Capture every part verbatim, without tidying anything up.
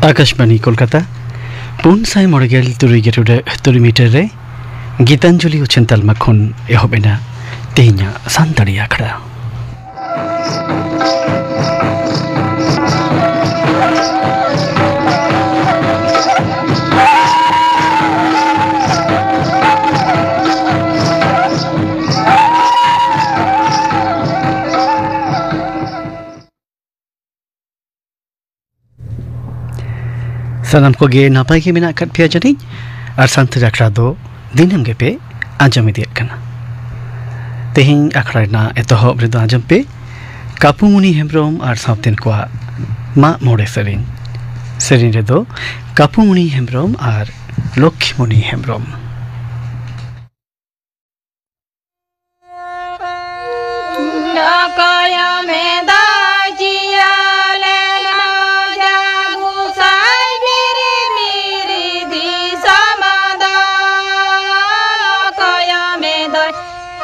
ᱟᱠᱟᱥᱵᱟᱱᱤ ᱠᱳᱞᱠᱟᱛᱟ, ᱯᱩᱱ ᱥᱟᱭ ᱢᱚᱬᱮ ᱜᱮᱞ ᱛᱩᱨᱩᱭ ᱜᱮᱞ ᱴᱩᱰᱟᱹᱜ ᱛᱩᱨᱩᱭ ᱢᱤᱴᱟᱨ ᱨᱮ ᱜᱤᱛᱟᱧᱡᱚᱞᱤ ᱩᱪᱷᱟᱹᱱ ᱛᱟᱞᱢᱟ ᱠᱷᱚᱱ ᱮᱦᱚᱵ ᱮᱱᱟ ᱛᱮᱦᱮᱧᱟᱜ ᱥᱟᱱᱛᱟᱲᱤ ᱟᱠᱷᱲᱟ᱾ ᱥᱟᱱᱟᱢ ᱠᱚᱜᱮ ᱱᱟᱯᱟᱭ ᱜᱮ ᱢᱮᱱᱟᱜ ᱟᱠᱟᱫ ᱯᱮᱭᱟ ᱡᱟᱹᱱᱤᱡ, ᱟᱨ ᱥᱟᱱᱛᱟᱲᱤ ᱟᱠᱷᱲᱟ ᱫᱚ ᱫᱤᱱᱟᱹᱢ ᱜᱮᱯᱮ ᱟᱸᱡᱚᱢ ᱤᱫᱤᱭᱮᱫ ᱠᱟᱱᱟ᱾ ᱛᱮᱦᱮᱧ ᱟᱠᱷᱲᱟ ᱨᱮᱱᱟᱜ ᱮᱛᱚᱦᱚᱵ ᱨᱮᱫᱚ ᱟᱸᱡᱚᱢ ᱯᱮ ᱠᱟᱯᱩᱢᱩᱱᱤ ᱦᱮᱢᱵᱨᱚᱢ ᱟᱨ ᱥᱟᱶᱛᱮᱱ ᱠᱚᱣᱟᱜ ᱢᱟᱜ ᱢᱚᱬᱮ ᱥᱮᱨᱮᱧ᱾ ᱥᱮᱨᱮᱧ ᱨᱮᱫᱚ ᱠᱟᱯᱩᱢᱩᱱᱤ ᱦᱮᱢᱵᱨᱚᱢ ᱟᱨ ᱞᱚᱠᱠᱷᱤᱢᱩᱱᱤ ᱦᱮᱢᱵᱨᱚᱢ᱾ ᱚᱠᱚᱭ ᱢᱮᱫᱟᱭ ᱪᱤᱭᱟᱹ ᱞᱮᱱᱟ ᱡᱟ ᱜᱩᱥᱟᱭ ᱵᱤᱨᱤ ᱵᱤᱨᱤ ᱫᱤᱥᱚᱢ ᱫᱚ᱾ ᱚᱠᱚᱭ ᱢᱮᱫᱟᱭ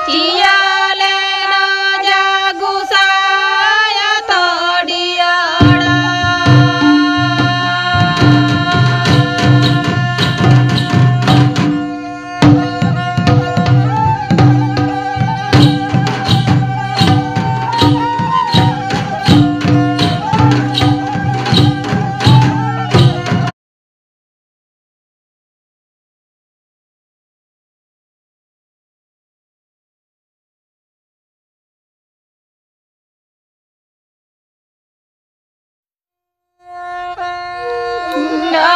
ᱪᱤᱭᱟᱹ ᱞᱮᱱᱟ ᱡᱟ ᱜᱩᱥᱟᱭ ᱛᱚᱲᱤᱭᱟᱹᱲᱟ᱾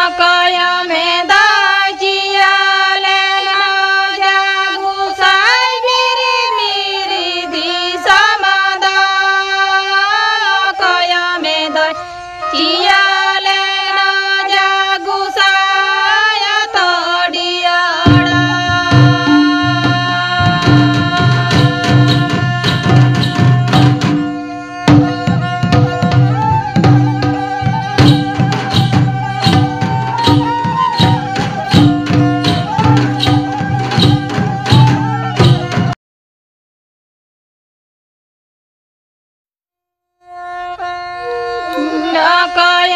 ᱚᱠᱚᱭ ᱢᱮᱫᱟᱭ ᱪᱤᱭᱟᱹ ᱞᱮᱱᱟ ᱡᱟ ᱜᱩᱥᱟᱭ ᱵᱤᱨᱤ ᱵᱤᱨᱤ ᱫᱤᱥᱚᱢ ᱫᱚ᱾ ᱚᱠᱚᱭ ᱢᱮᱫᱟᱭ ᱪᱤᱭᱟᱹ ᱞᱮᱱᱟ ᱡᱟ ᱜᱩᱥᱟᱭ ᱛᱚᱲᱤᱭᱟᱹᱲᱟ᱾ ᱚᱠᱚᱭ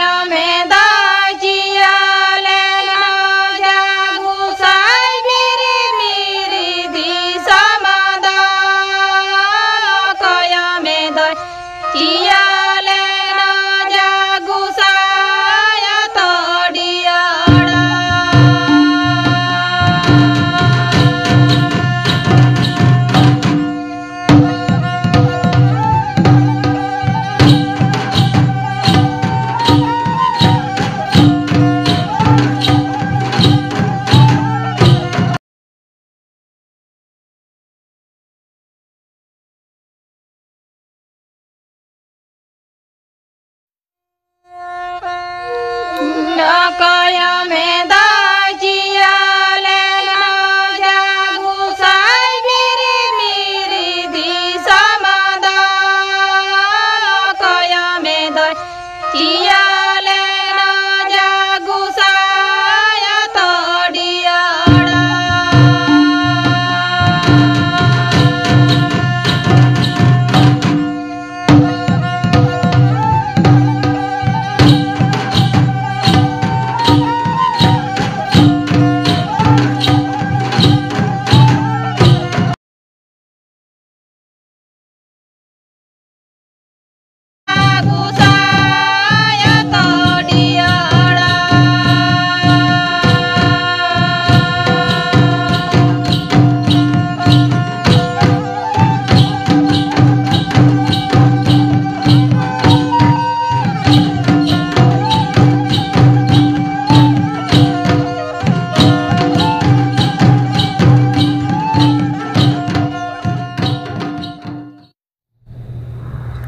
ᱚᱠᱚᱭᱮ ᱢᱮᱫᱟ ᱪᱤᱭᱟᱹ ᱞᱮᱱᱟ ᱡᱟ ᱜᱩᱥᱟᱭ ᱵᱤᱨᱤ ᱵᱤᱨᱤ ᱫᱤᱥᱚᱢ ᱫᱚ᱾ ᱚᱠᱚᱭᱮ ᱢᱮᱫᱟ ᱪᱤᱭᱟᱹ ᱞᱮᱱᱟ ᱡᱟ ᱜᱩᱥᱟᱭ ᱛᱚᱰᱤᱭᱟᱹᱲᱟ᱾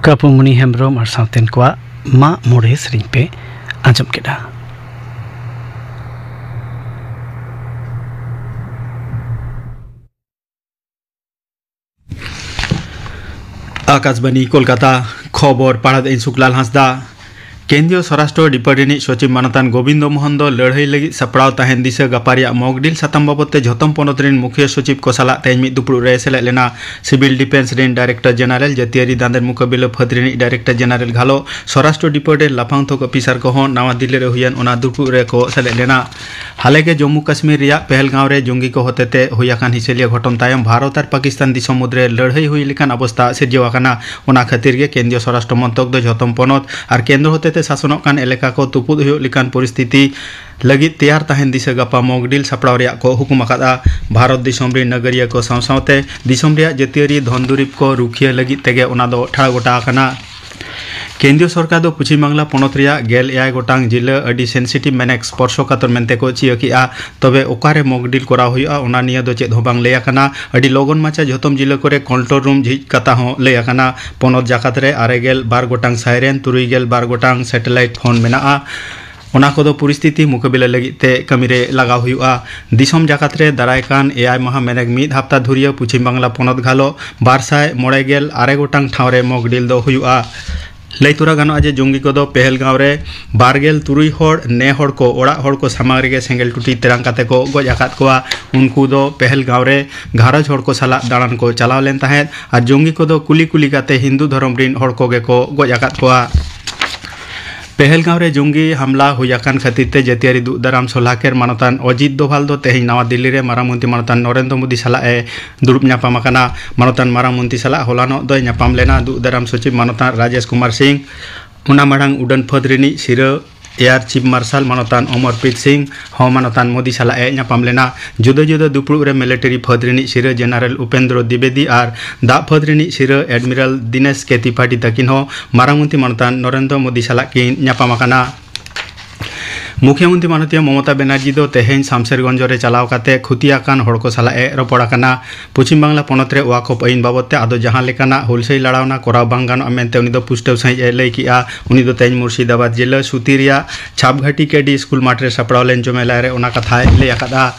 ᱠᱟᱹᱯᱩᱢᱩᱱᱤ ᱦᱮᱢᱵᱽᱨᱚᱢ ᱟᱨ ᱥᱟᱶᱛᱮᱱ ᱠᱚᱣᱟᱜ ᱢᱟᱜ ᱢᱚᱬᱮ ᱥᱮᱨᱮᱧ ᱯᱮ ᱟᱸᱡᱚᱢ ᱠᱮᱫᱟ᱾ ᱟᱠᱟᱥᱵᱟᱱᱤ ᱠᱳᱞᱠᱟᱛᱟ, ᱠᱷᱚᱵᱚᱨ ᱯᱟᱲᱦᱟᱣ ᱤᱧ ᱥᱩᱠᱞᱟᱞ ᱦᱟᱸᱥᱫᱟ᱾ ᱠᱮᱱᱫᱨᱤᱭᱚ ᱥᱚᱨᱟᱥᱴᱨᱚ ᱰᱤᱯᱟᱨᱴᱢᱮᱱᱴ ᱨᱤᱱᱤᱡ ᱥᱚᱪᱤᱵᱽ ᱢᱟᱱᱚᱛᱟᱱ ᱜᱳᱵᱤᱱᱫᱚ ᱢᱳᱦᱚᱱ ᱫᱚ ᱞᱟᱹᱲᱦᱟᱹᱭ ᱞᱟᱹᱜᱤᱫ ᱥᱟᱯᱲᱟᱣ ᱛᱟᱦᱮᱱ ᱫᱤᱥᱟᱹ ᱜᱟᱯᱟᱨᱮᱭᱟᱜ ᱢᱚᱠ ᱰᱤᱞ ᱥᱟᱛᱟᱢ ᱵᱟᱵᱚᱛ ᱛᱮ ᱡᱷᱚᱛᱚᱢ ᱯᱚᱱᱚᱛ ᱨᱤᱱ ᱢᱩᱠᱷᱤᱭᱟᱹ ᱥᱚᱪᱤᱵᱽ ᱠᱚ ᱥᱟᱞᱟᱜ ᱛᱮᱦᱮᱧ ᱢᱤᱫ ᱫᱩᱯᱲᱩᱵ ᱨᱮ ᱥᱮᱞᱮᱫ ᱞᱮᱱᱟ᱾ ᱥᱤᱵᱤᱞ ᱰᱤᱯᱷᱮᱱᱥ ᱨᱤᱱ ᱰᱟᱭᱨᱮᱠᱴᱚᱨ ᱡᱮᱱᱟᱨᱮᱞ, ᱡᱟᱹᱛᱤᱭᱟᱹᱨᱤ ᱫᱟᱸᱫᱮᱨ ᱢᱩᱠᱟᱹᱵᱤᱞᱟᱹ ᱯᱷᱟᱹᱫᱽ ᱨᱤᱱᱤᱡ ᱰᱟᱭᱨᱮᱠᱴᱚᱨ ᱡᱮᱱᱟᱨᱮᱞ ᱜᱷᱟᱞᱚ, ᱥᱚᱨᱟᱥᱴᱨᱚ ᱰᱤᱯᱟᱨᱴᱢᱮᱱᱴ ᱨᱤᱱ ᱞᱟᱯᱷᱟᱝ ᱛᱷᱚᱠ ᱚᱯᱷᱤᱥᱟᱨ ᱠᱚᱦᱚᱸ ᱱᱟᱣᱟ ᱫᱤᱞᱞᱤ ᱨᱮ ᱦᱩᱭᱮᱱ ᱚᱱᱟ ᱫᱩᱯᱲᱩᱵ ᱨᱮᱠᱚ ᱥᱮᱞᱮᱫ ᱞᱮᱱᱟ᱾ ᱦᱟᱞᱮ ᱜᱮ ᱡᱚᱢᱢᱩ ᱠᱟᱥᱢᱤᱨ ᱨᱮᱭᱟᱜ ᱯᱮᱦᱞᱜᱟᱸᱣ ᱨᱮ ᱡᱚᱝᱜᱤ ᱠᱚ ᱦᱚᱛᱮᱛᱮ ᱦᱩᱭ ᱟᱠᱟᱱ ᱦᱤᱥᱟᱹᱞᱤᱭᱟᱹ ᱜᱷᱚᱴᱚᱱ ᱛᱟᱭᱚᱢ ᱵᱷᱟᱨᱚᱛ ᱟᱨ ᱯᱟᱠᱤᱥᱛᱟᱱ ᱫᱤᱥᱚᱢ ᱢᱩᱫᱽᱨᱮ ᱞᱟᱹᱲᱦᱟᱹᱭ ᱦᱩᱭ ᱞᱮᱠᱟᱱ ᱚᱵᱚᱥᱛᱟ ᱥᱤᱨᱡᱟᱹᱣ ᱟᱠᱟᱱᱟ᱾ ᱚᱱᱟ ᱠᱷᱟᱹᱛᱤᱨ ᱜᱮ ᱠᱮᱱᱫᱨᱤᱭᱚ ᱥᱚᱨᱟᱥᱴᱨᱚ ᱢᱚᱱᱛᱨᱚᱠ ᱫᱚ ᱡᱷᱚᱛᱚᱢ ᱯᱚᱱᱚᱛ ᱟᱨ ᱠᱮᱱᱫᱨᱚ ᱦᱚᱛᱮᱛᱮ ᱥᱟᱥᱚᱱᱚᱜ ᱠᱟᱱ ᱮᱞᱟᱠᱟ ᱠᱚ ᱛᱩᱯᱩᱫ ᱦᱩᱭᱩᱜ ᱞᱮᱠᱟᱱ ᱯᱚᱨᱤᱥᱛᱷᱤᱛᱤ ᱞᱟᱹᱜᱤᱫ ᱛᱮᱭᱟᱨ ᱛᱟᱦᱮᱱ ᱫᱤᱥᱟᱹ ᱜᱟᱯᱟ ᱢᱚᱠ ᱰᱤᱞ ᱥᱟᱯᱲᱟᱣ ᱨᱮᱭᱟᱜ ᱠᱚ ᱦᱩᱠᱩᱢ ᱟᱠᱟᱫᱼᱟ᱾ ᱵᱷᱟᱨᱚᱛ ᱫᱤᱥᱚᱢ ᱨᱤᱱ ᱱᱟᱜᱟᱨᱤᱭᱟᱹ ᱠᱚ ᱥᱟᱶ ᱥᱟᱶᱛᱮ ᱫᱤᱥᱚᱢ ᱨᱮᱭᱟᱜ ᱡᱟᱹᱛᱤᱭᱟᱹᱨᱤ ᱫᱷᱚᱱ ᱫᱩᱨᱤᱵᱽ ᱠᱚ ᱨᱩᱠᱷᱤᱭᱟᱹ ᱞᱟᱹᱜᱤᱫ ᱛᱮᱜᱮ ᱚᱱᱟ ᱫᱚ ᱴᱷᱟᱲᱚ ᱜᱚᱴᱟ ᱟᱠᱟᱱᱟ᱾ ᱠᱮᱱᱫᱨᱤᱭᱚ ᱥᱚᱨᱠᱟᱨ ᱫᱚ ᱯᱚᱪᱷᱤᱢ ᱵᱟᱝᱞᱟ ᱯᱚᱱᱚᱛ ᱨᱮᱭᱟᱜ ᱜᱮᱞ ᱮᱭᱟᱭ ᱜᱚᱴᱟᱝ ᱡᱤᱞᱟᱹ ᱟᱹᱰᱤ ᱥᱮᱱᱥᱤᱴᱤᱵᱷ ᱢᱮᱱᱮᱠ ᱥᱯᱚᱨᱥᱚᱠᱟᱛᱚᱨ ᱢᱮᱱᱛᱮ ᱠᱚ ᱪᱤᱭᱟᱹ ᱠᱮᱜᱼᱟ᱾ ᱛᱚᱵᱮ ᱚᱠᱟᱨᱮ ᱢᱚᱠ ᱰᱤᱞ ᱠᱚᱨᱟᱣ ᱦᱩᱭᱩᱜᱼᱟ, ᱚᱱᱟ ᱱᱤᱭᱟᱹ ᱫᱚ ᱪᱮᱫ ᱦᱚᱸ ᱵᱟᱝ ᱞᱟᱹᱭ ᱟᱠᱟᱱᱟ᱾ ᱟᱹᱰᱤ ᱞᱚᱜᱚᱱ ᱢᱟᱪᱷᱟ ᱡᱷᱚᱛᱚᱢ ᱡᱤᱞᱟᱹ ᱠᱚᱨᱮ ᱠᱚᱱᱴᱨᱳᱞ ᱨᱩᱢ ᱡᱷᱤᱡ ᱠᱟᱛᱷᱟ ᱦᱚᱸ ᱞᱟᱹᱭ ᱟᱠᱟᱱᱟ᱾ ᱯᱚᱱᱚᱛ ᱡᱟᱠᱟᱛ ᱨᱮ ᱟᱨᱮ ᱜᱮᱞ ᱵᱟᱨ ᱜᱚᱴᱟᱝ ᱥᱟᱭᱨᱮᱱ, ᱛᱩᱨᱩᱭ ᱜᱮᱞ ᱵᱟᱨ ᱜᱚᱴᱟᱝ ᱥᱮᱴᱮᱞᱟᱭᱤᱴ ᱯᱷᱳᱱ ᱢᱮᱱᱟᱜᱼᱟ᱾ ᱚᱱᱟ ᱠᱚᱫᱚ ᱯᱚᱨᱤᱥᱛᱷᱤᱛᱤ ᱢᱩᱠᱟᱹᱵᱤᱞᱟ ᱞᱟᱹᱜᱤᱫ ᱛᱮ ᱠᱟᱹᱢᱤ ᱨᱮ ᱞᱟᱜᱟᱣ ᱦᱩᱭᱩᱜᱼᱟ᱾ ᱫᱤᱥᱚᱢ ᱡᱟᱠᱟᱛ ᱨᱮ ᱫᱟᱨᱟᱭ ᱠᱟᱱ ᱮᱭᱟᱭ ᱢᱟᱦᱟ ᱢᱮᱱᱮᱠ ᱢᱤᱫ ᱦᱟᱯᱛᱟ ᱫᱷᱩᱨᱤᱭᱟᱹ ᱯᱚᱪᱷᱤᱢ ᱵᱟᱝᱞᱟ ᱯᱚᱱᱚᱛ ᱜᱷᱟᱞᱚ ᱵᱟᱨ ᱥᱟᱭ ᱢᱚᱬᱮ ᱜᱮᱞ ᱟᱨᱮ ᱜᱚᱴᱟᱝ ᱴᱷᱟᱶ ᱨᱮ ᱢᱚᱠ ᱰᱤᱞ ᱫᱚ ᱦᱩᱭᱩᱜᱼᱟ᱾ ᱞᱟᱹᱭ ᱛᱚᱨᱟ ᱜᱟᱱᱚᱜᱼᱟ ᱡᱮ ᱡᱚᱝᱜᱤ ᱠᱚᱫᱚ ᱯᱮᱦᱮᱞᱜᱟᱸᱣ ᱨᱮ ᱵᱟᱨ ᱜᱮᱞ ᱛᱩᱨᱩᱭ ᱦᱚᱲ ᱱᱮ ᱦᱚᱲ ᱠᱚ ᱚᱲᱟᱜ ᱦᱚᱲ ᱠᱚ ᱥᱟᱢᱟᱝ ᱨᱮᱜᱮ ᱥᱮᱸᱜᱮᱞ ᱴᱩᱴᱤ ᱛᱮᱨᱟᱝ ᱠᱟᱛᱮ ᱠᱚ ᱜᱚᱡ ᱟᱠᱟᱫ ᱠᱚᱣᱟ᱾ ᱩᱱᱠᱩ ᱫᱚ ᱯᱮᱦᱮᱞᱜᱟᱸᱣ ᱨᱮ ᱜᱷᱟᱨᱚᱸᱡᱽ ᱦᱚᱲ ᱠᱚ ᱥᱟᱞᱟᱜ ᱫᱟᱬᱟᱱ ᱠᱚ ᱪᱟᱞᱟᱣ ᱞᱮᱱ ᱛᱟᱦᱮᱸᱫ ᱟᱨ ᱡᱚᱝᱜᱤ ᱠᱚᱫᱚ ᱠᱩᱞᱤ ᱠᱩᱞᱤ ᱠᱟᱛᱮ ᱦᱤᱱᱫᱩ ᱫᱷᱚᱨᱚᱢ ᱨᱤᱱ ᱦᱚᱲ ᱠᱚᱜᱮ ᱠᱚ ᱜᱚᱡ ᱟᱠᱟᱫ ᱠᱚᱣᱟ᱾ ᱯᱮᱦᱮᱞᱜᱟᱸᱣ ᱨᱮ ᱡᱚᱝᱜᱤ ᱦᱟᱢᱞᱟ ᱦᱩᱭ ᱟᱠᱟᱱ ᱠᱷᱟᱹᱛᱤᱨ ᱛᱮ ᱡᱟᱹᱛᱤᱭᱟᱹᱨᱤ ᱫᱩᱜ ᱫᱟᱨᱟᱢ ᱥᱚᱞᱦᱟᱠᱟᱨ ᱢᱟᱱᱚᱛᱟᱱ ᱚᱡᱤᱛ ᱫᱳᱵᱷᱟᱞ ᱫᱚ ᱛᱮᱦᱮᱧ ᱱᱟᱣᱟ ᱫᱤᱞᱞᱤ ᱨᱮ ᱢᱟᱨᱟᱝ ᱢᱚᱱᱛᱨᱤ ᱢᱟᱱᱚᱛᱟᱱ ᱱᱚᱨᱮᱱᱫᱨᱚ ᱢᱳᱫᱤ ᱥᱟᱞᱟᱜ ᱮ ᱫᱩᱲᱩᱵ ᱧᱟᱯᱟᱢ ᱟᱠᱟᱱᱟ᱾ ᱢᱟᱱᱚᱛᱟᱱ ᱢᱟᱨᱟᱝ ᱢᱚᱱᱛᱨᱤ ᱥᱟᱞᱟᱜ ᱦᱚᱞᱟᱱᱚᱜ ᱫᱚᱭ ᱧᱟᱯᱟᱢ ᱞᱮᱱᱟ᱾ ᱫᱩᱜ ᱫᱟᱨᱟᱢ ᱥᱚᱪᱤᱵᱽ ᱢᱟᱱᱚᱛᱟᱱ ᱨᱟᱡᱮᱥ ᱠᱩᱢᱟᱨ ᱥᱤᱝ, ᱚᱱᱟ ᱢᱟᱲᱟᱝ ᱩᱰᱟᱹᱱ ᱯᱷᱟᱹᱫᱽ ᱨᱤᱱᱤᱡ ᱥᱤᱨᱟᱹ ᱮᱭᱟᱨ ᱪᱤᱯ ᱢᱟᱨᱥᱟᱞ ᱢᱟᱱᱚᱛᱟᱱ ᱚᱢᱚᱨᱯᱨᱤᱛ ᱥᱤᱝ ᱦᱚᱸ ᱢᱟᱱᱚᱛᱟᱱ ᱢᱳᱫᱤ ᱥᱟᱞᱟᱜ ᱮ ᱧᱟᱯᱟᱢ ᱞᱮᱱᱟ᱾ ᱡᱩᱫᱟᱹ ᱡᱩᱫᱟᱹ ᱫᱩᱯᱲᱩᱵ ᱨᱮ ᱢᱤᱞᱤᱴᱟᱨᱤ ᱯᱷᱟᱹᱫᱽ ᱨᱤᱱᱤᱡ ᱥᱤᱨᱟᱹ ᱡᱮᱱᱟᱨᱮᱞ ᱩᱯᱮᱱᱫᱨᱚ ᱫᱤᱵᱮᱫᱤ ᱟᱨ ᱫᱟᱜ ᱯᱷᱟᱹᱫᱽ ᱨᱤᱱᱤᱡ ᱥᱤᱨᱟᱹ ᱮᱰᱢᱤᱨᱟᱞ ᱫᱤᱱᱮᱥ ᱠᱮ ᱛᱤᱯᱟᱴᱤ ᱛᱟᱹᱠᱤᱱ ᱦᱚᱸ ᱢᱟᱨᱟᱝ ᱢᱚᱱᱛᱨᱤ ᱢᱟᱱᱚᱛᱟᱱ ᱱᱚᱨᱮᱱᱫᱨᱚ ᱢᱳᱫᱤ ᱥᱟᱞᱟᱜ ᱠᱤᱱ ᱧᱟᱯᱟᱢ ᱟᱠᱟᱱᱟ᱾ ᱢᱩᱠᱷᱭᱟᱹᱢᱚᱱᱛᱨᱤ ᱢᱟᱱᱚᱛᱤᱭᱟᱹ ᱢᱚᱢᱚᱛᱟ ᱵᱮᱱᱟᱨᱡᱤ ᱫᱚ ᱛᱮᱦᱮᱧ ᱥᱟᱢᱥᱮᱨᱜᱚᱧᱡᱽ ᱨᱮ ᱪᱟᱞᱟᱣ ᱠᱟᱛᱮ ᱠᱷᱩᱛᱤ ᱟᱠᱟᱱ ᱦᱚᱲ ᱠᱚ ᱥᱟᱞᱟᱜ ᱮ ᱨᱚᱯᱚᱲ ᱟᱠᱟᱱᱟ᱾ ᱯᱚᱪᱷᱤᱢ ᱵᱟᱝᱞᱟ ᱯᱚᱱᱚᱛ ᱨᱮ ᱣᱟᱠᱚᱯ ᱟᱹᱭᱤᱱ ᱵᱟᱵᱚᱛ ᱛᱮ ᱟᱫᱚ ᱡᱟᱦᱟᱸ ᱞᱮᱠᱟᱱᱟᱜ ᱦᱩᱞᱥᱟᱹᱭ ᱞᱟᱲᱟᱣᱱᱟ ᱠᱚᱨᱟᱣ ᱵᱟᱝ ᱜᱟᱱᱚᱜᱼᱟ ᱢᱮᱱᱛᱮ ᱩᱱᱤ ᱫᱚ ᱯᱩᱥᱴᱟᱹᱣ ᱥᱟᱺᱦᱤᱡ ᱮ ᱞᱟᱹᱭ ᱠᱮᱜᱼᱟ᱾ ᱩᱱᱤ ᱫᱚ ᱛᱮᱦᱮᱧ ᱢᱩᱨᱥᱤᱫᱟᱵᱟᱫᱽ ᱡᱮᱞᱟ ᱥᱩᱛᱤ ᱨᱮᱭᱟᱜ ᱪᱷᱟᱯᱜᱷᱟᱴᱤ ᱠᱮ ᱰᱤ ᱥᱠᱩᱞ ᱢᱟᱴᱷ ᱨᱮ ᱥᱟᱯᱲᱟᱣ ᱞᱮᱱ ᱡᱚᱢᱮᱞᱟᱭ ᱨᱮ ᱚᱱᱟ ᱠᱟᱛᱷᱟᱭ ᱞᱟᱹᱭ ᱟᱠᱟᱫᱼᱟ᱾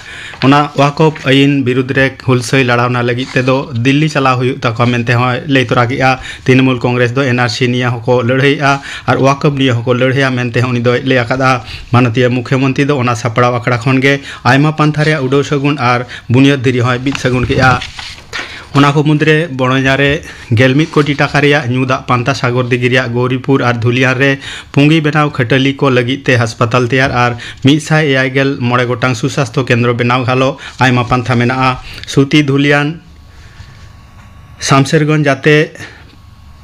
ᱚᱱᱟ ᱣᱟᱠᱚᱯ ᱟᱹᱭᱤᱱ ᱵᱤᱨᱩᱫᱽ ᱨᱮ ᱦᱩᱞᱥᱟᱹᱭ ᱞᱟᱲᱟᱣᱱᱟ ᱞᱟᱹᱜᱤᱫ ᱛᱮᱫᱚ ᱫᱤᱞᱞᱤ ᱪᱟᱞᱟᱣ ᱦᱩᱭᱩᱜ ᱛᱟᱠᱚᱣᱟ ᱢᱮᱱᱛᱮ ᱦᱚᱸᱭ ᱞᱟᱹᱭ ᱛᱚᱨᱟ ᱠᱮᱜᱼᱟ᱾ ᱛᱨᱤᱱᱢᱩᱞ ᱠᱚᱝᱜᱨᱮᱥ ᱫᱚ ᱮᱱ ᱟᱨ ᱥᱤ ᱱᱤᱭᱟᱹ ᱦᱚᱸᱠᱚ ᱞᱟᱹᱲᱦᱟᱹᱭᱮᱜᱼᱟ ᱟᱨ ᱣᱟᱠᱚᱯ ᱱᱤᱭᱟᱹ ᱦᱚᱸᱠᱚ ᱞᱟᱹᱲᱦᱟᱹᱭᱟ ᱢᱮᱱᱛᱮ ᱦᱚᱸ ᱩᱱᱤ ᱫᱚᱭ ᱞᱟᱹᱭ ᱟᱠᱟᱫᱼᱟ᱾ ᱢᱟᱱᱚᱛᱤᱭᱟᱹ ᱢᱩᱠᱷᱭᱟᱹᱢᱚᱱᱛᱨᱤ ᱫᱚ ᱚᱱᱟ ᱥᱟᱯᱲᱟᱣ ᱟᱠᱷᱲᱟ ᱠᱷᱚᱱ ᱜᱮ ᱟᱭᱢᱟ ᱯᱟᱱᱛᱷᱟ ᱨᱮᱭᱟᱜ ᱩᱰᱟᱹᱣ ᱥᱟᱹᱜᱩᱱ ᱟᱨ ᱵᱩᱱᱤᱭᱟᱹᱫ ᱫᱷᱤᱨᱤ ᱦᱚᱸᱭ ᱵᱤᱫ ᱥᱟᱹᱜᱩᱱ ᱠᱮᱜᱼᱟ᱾ ᱚᱱᱟ ᱠᱚ ᱢᱩᱫᱽᱨᱮ ᱵᱚᱲᱚᱧᱟ ᱨᱮ ᱜᱮᱞ ᱢᱤᱫ ᱠᱳᱴᱤ ᱴᱟᱠᱟ ᱨᱮᱭᱟᱜ ᱧᱩ ᱫᱟᱜ ᱯᱟᱱᱛᱷᱟ ᱥᱟᱜᱚᱨ ᱫᱤᱜᱷᱤ ᱨᱮᱭᱟᱜ ᱜᱳᱨᱤᱯᱩᱨ ᱟᱨ ᱫᱷᱩᱞᱤᱭᱟᱱ ᱨᱮ ᱯᱩᱸᱜᱤ ᱵᱮᱱᱟᱣ ᱠᱷᱟᱹᱴᱟᱹᱞᱤ ᱠᱚ ᱞᱟᱹᱜᱤᱫ ᱛᱮ ᱦᱟᱥᱯᱟᱛᱟᱞ ᱛᱮᱭᱟᱨ ᱟᱨ ᱢᱤᱫ ᱥᱟᱭ ᱮᱭᱟᱭ ᱜᱮᱞ ᱢᱚᱬᱮ ᱜᱚᱴᱟᱝ ᱥᱩᱥᱟᱥᱛᱷᱚ ᱠᱮᱱᱫᱨᱚ ᱵᱮᱱᱟᱣ ᱜᱷᱟᱞᱚ ᱟᱭᱢᱟ ᱯᱟᱱᱛᱷᱟ ᱢᱮᱱᱟᱜᱼᱟ᱾ ᱥᱩᱛᱤ ᱫᱷᱩᱞᱤᱭᱟᱱ ᱥᱟᱢᱥᱮᱨᱜᱚᱸᱡᱽ ᱡᱟᱛᱮ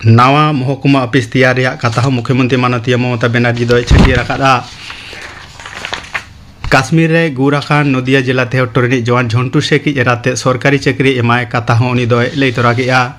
ᱱᱟᱣᱟ ᱢᱚᱦᱚᱠᱩᱢᱟ ᱟᱹᱯᱤᱥ ᱛᱮᱭᱟᱨ ᱨᱮᱭᱟᱜ ᱠᱟᱛᱷᱟ ᱦᱚᱸ ᱢᱩᱠᱷᱭᱚᱢᱚᱱᱛᱨᱤ ᱢᱟᱱᱚᱛᱤᱭᱟᱹ ᱢᱚᱢᱚᱛᱟ ᱵᱮᱱᱟᱨᱡᱤ ᱫᱚᱭ ᱪᱷᱟᱹᱴᱭᱟᱹᱨ ᱟᱠᱟᱫᱼᱟ᱾ ᱠᱟᱥᱢᱤᱨ ᱨᱮ ᱜᱩᱨ ᱟᱠᱟᱱ ᱱᱚᱫᱤᱭᱟ ᱡᱮᱞᱟ ᱛᱮᱦᱚᱴᱴᱚ ᱨᱤᱱᱤᱡ ᱡᱚᱣᱟᱱ ᱡᱷᱚᱱᱴᱩ ᱥᱮᱠ ᱤᱡ ᱮᱨᱟᱛᱮ ᱥᱚᱨᱠᱟᱨᱤ ᱪᱟᱹᱠᱨᱤ ᱮᱢᱟᱭ ᱠᱟᱛᱷᱟ ᱦᱚᱸ ᱩᱱᱤ ᱫᱚᱭ ᱞᱟᱹᱭ ᱛᱚᱨᱟ ᱠᱮᱫᱼᱟ᱾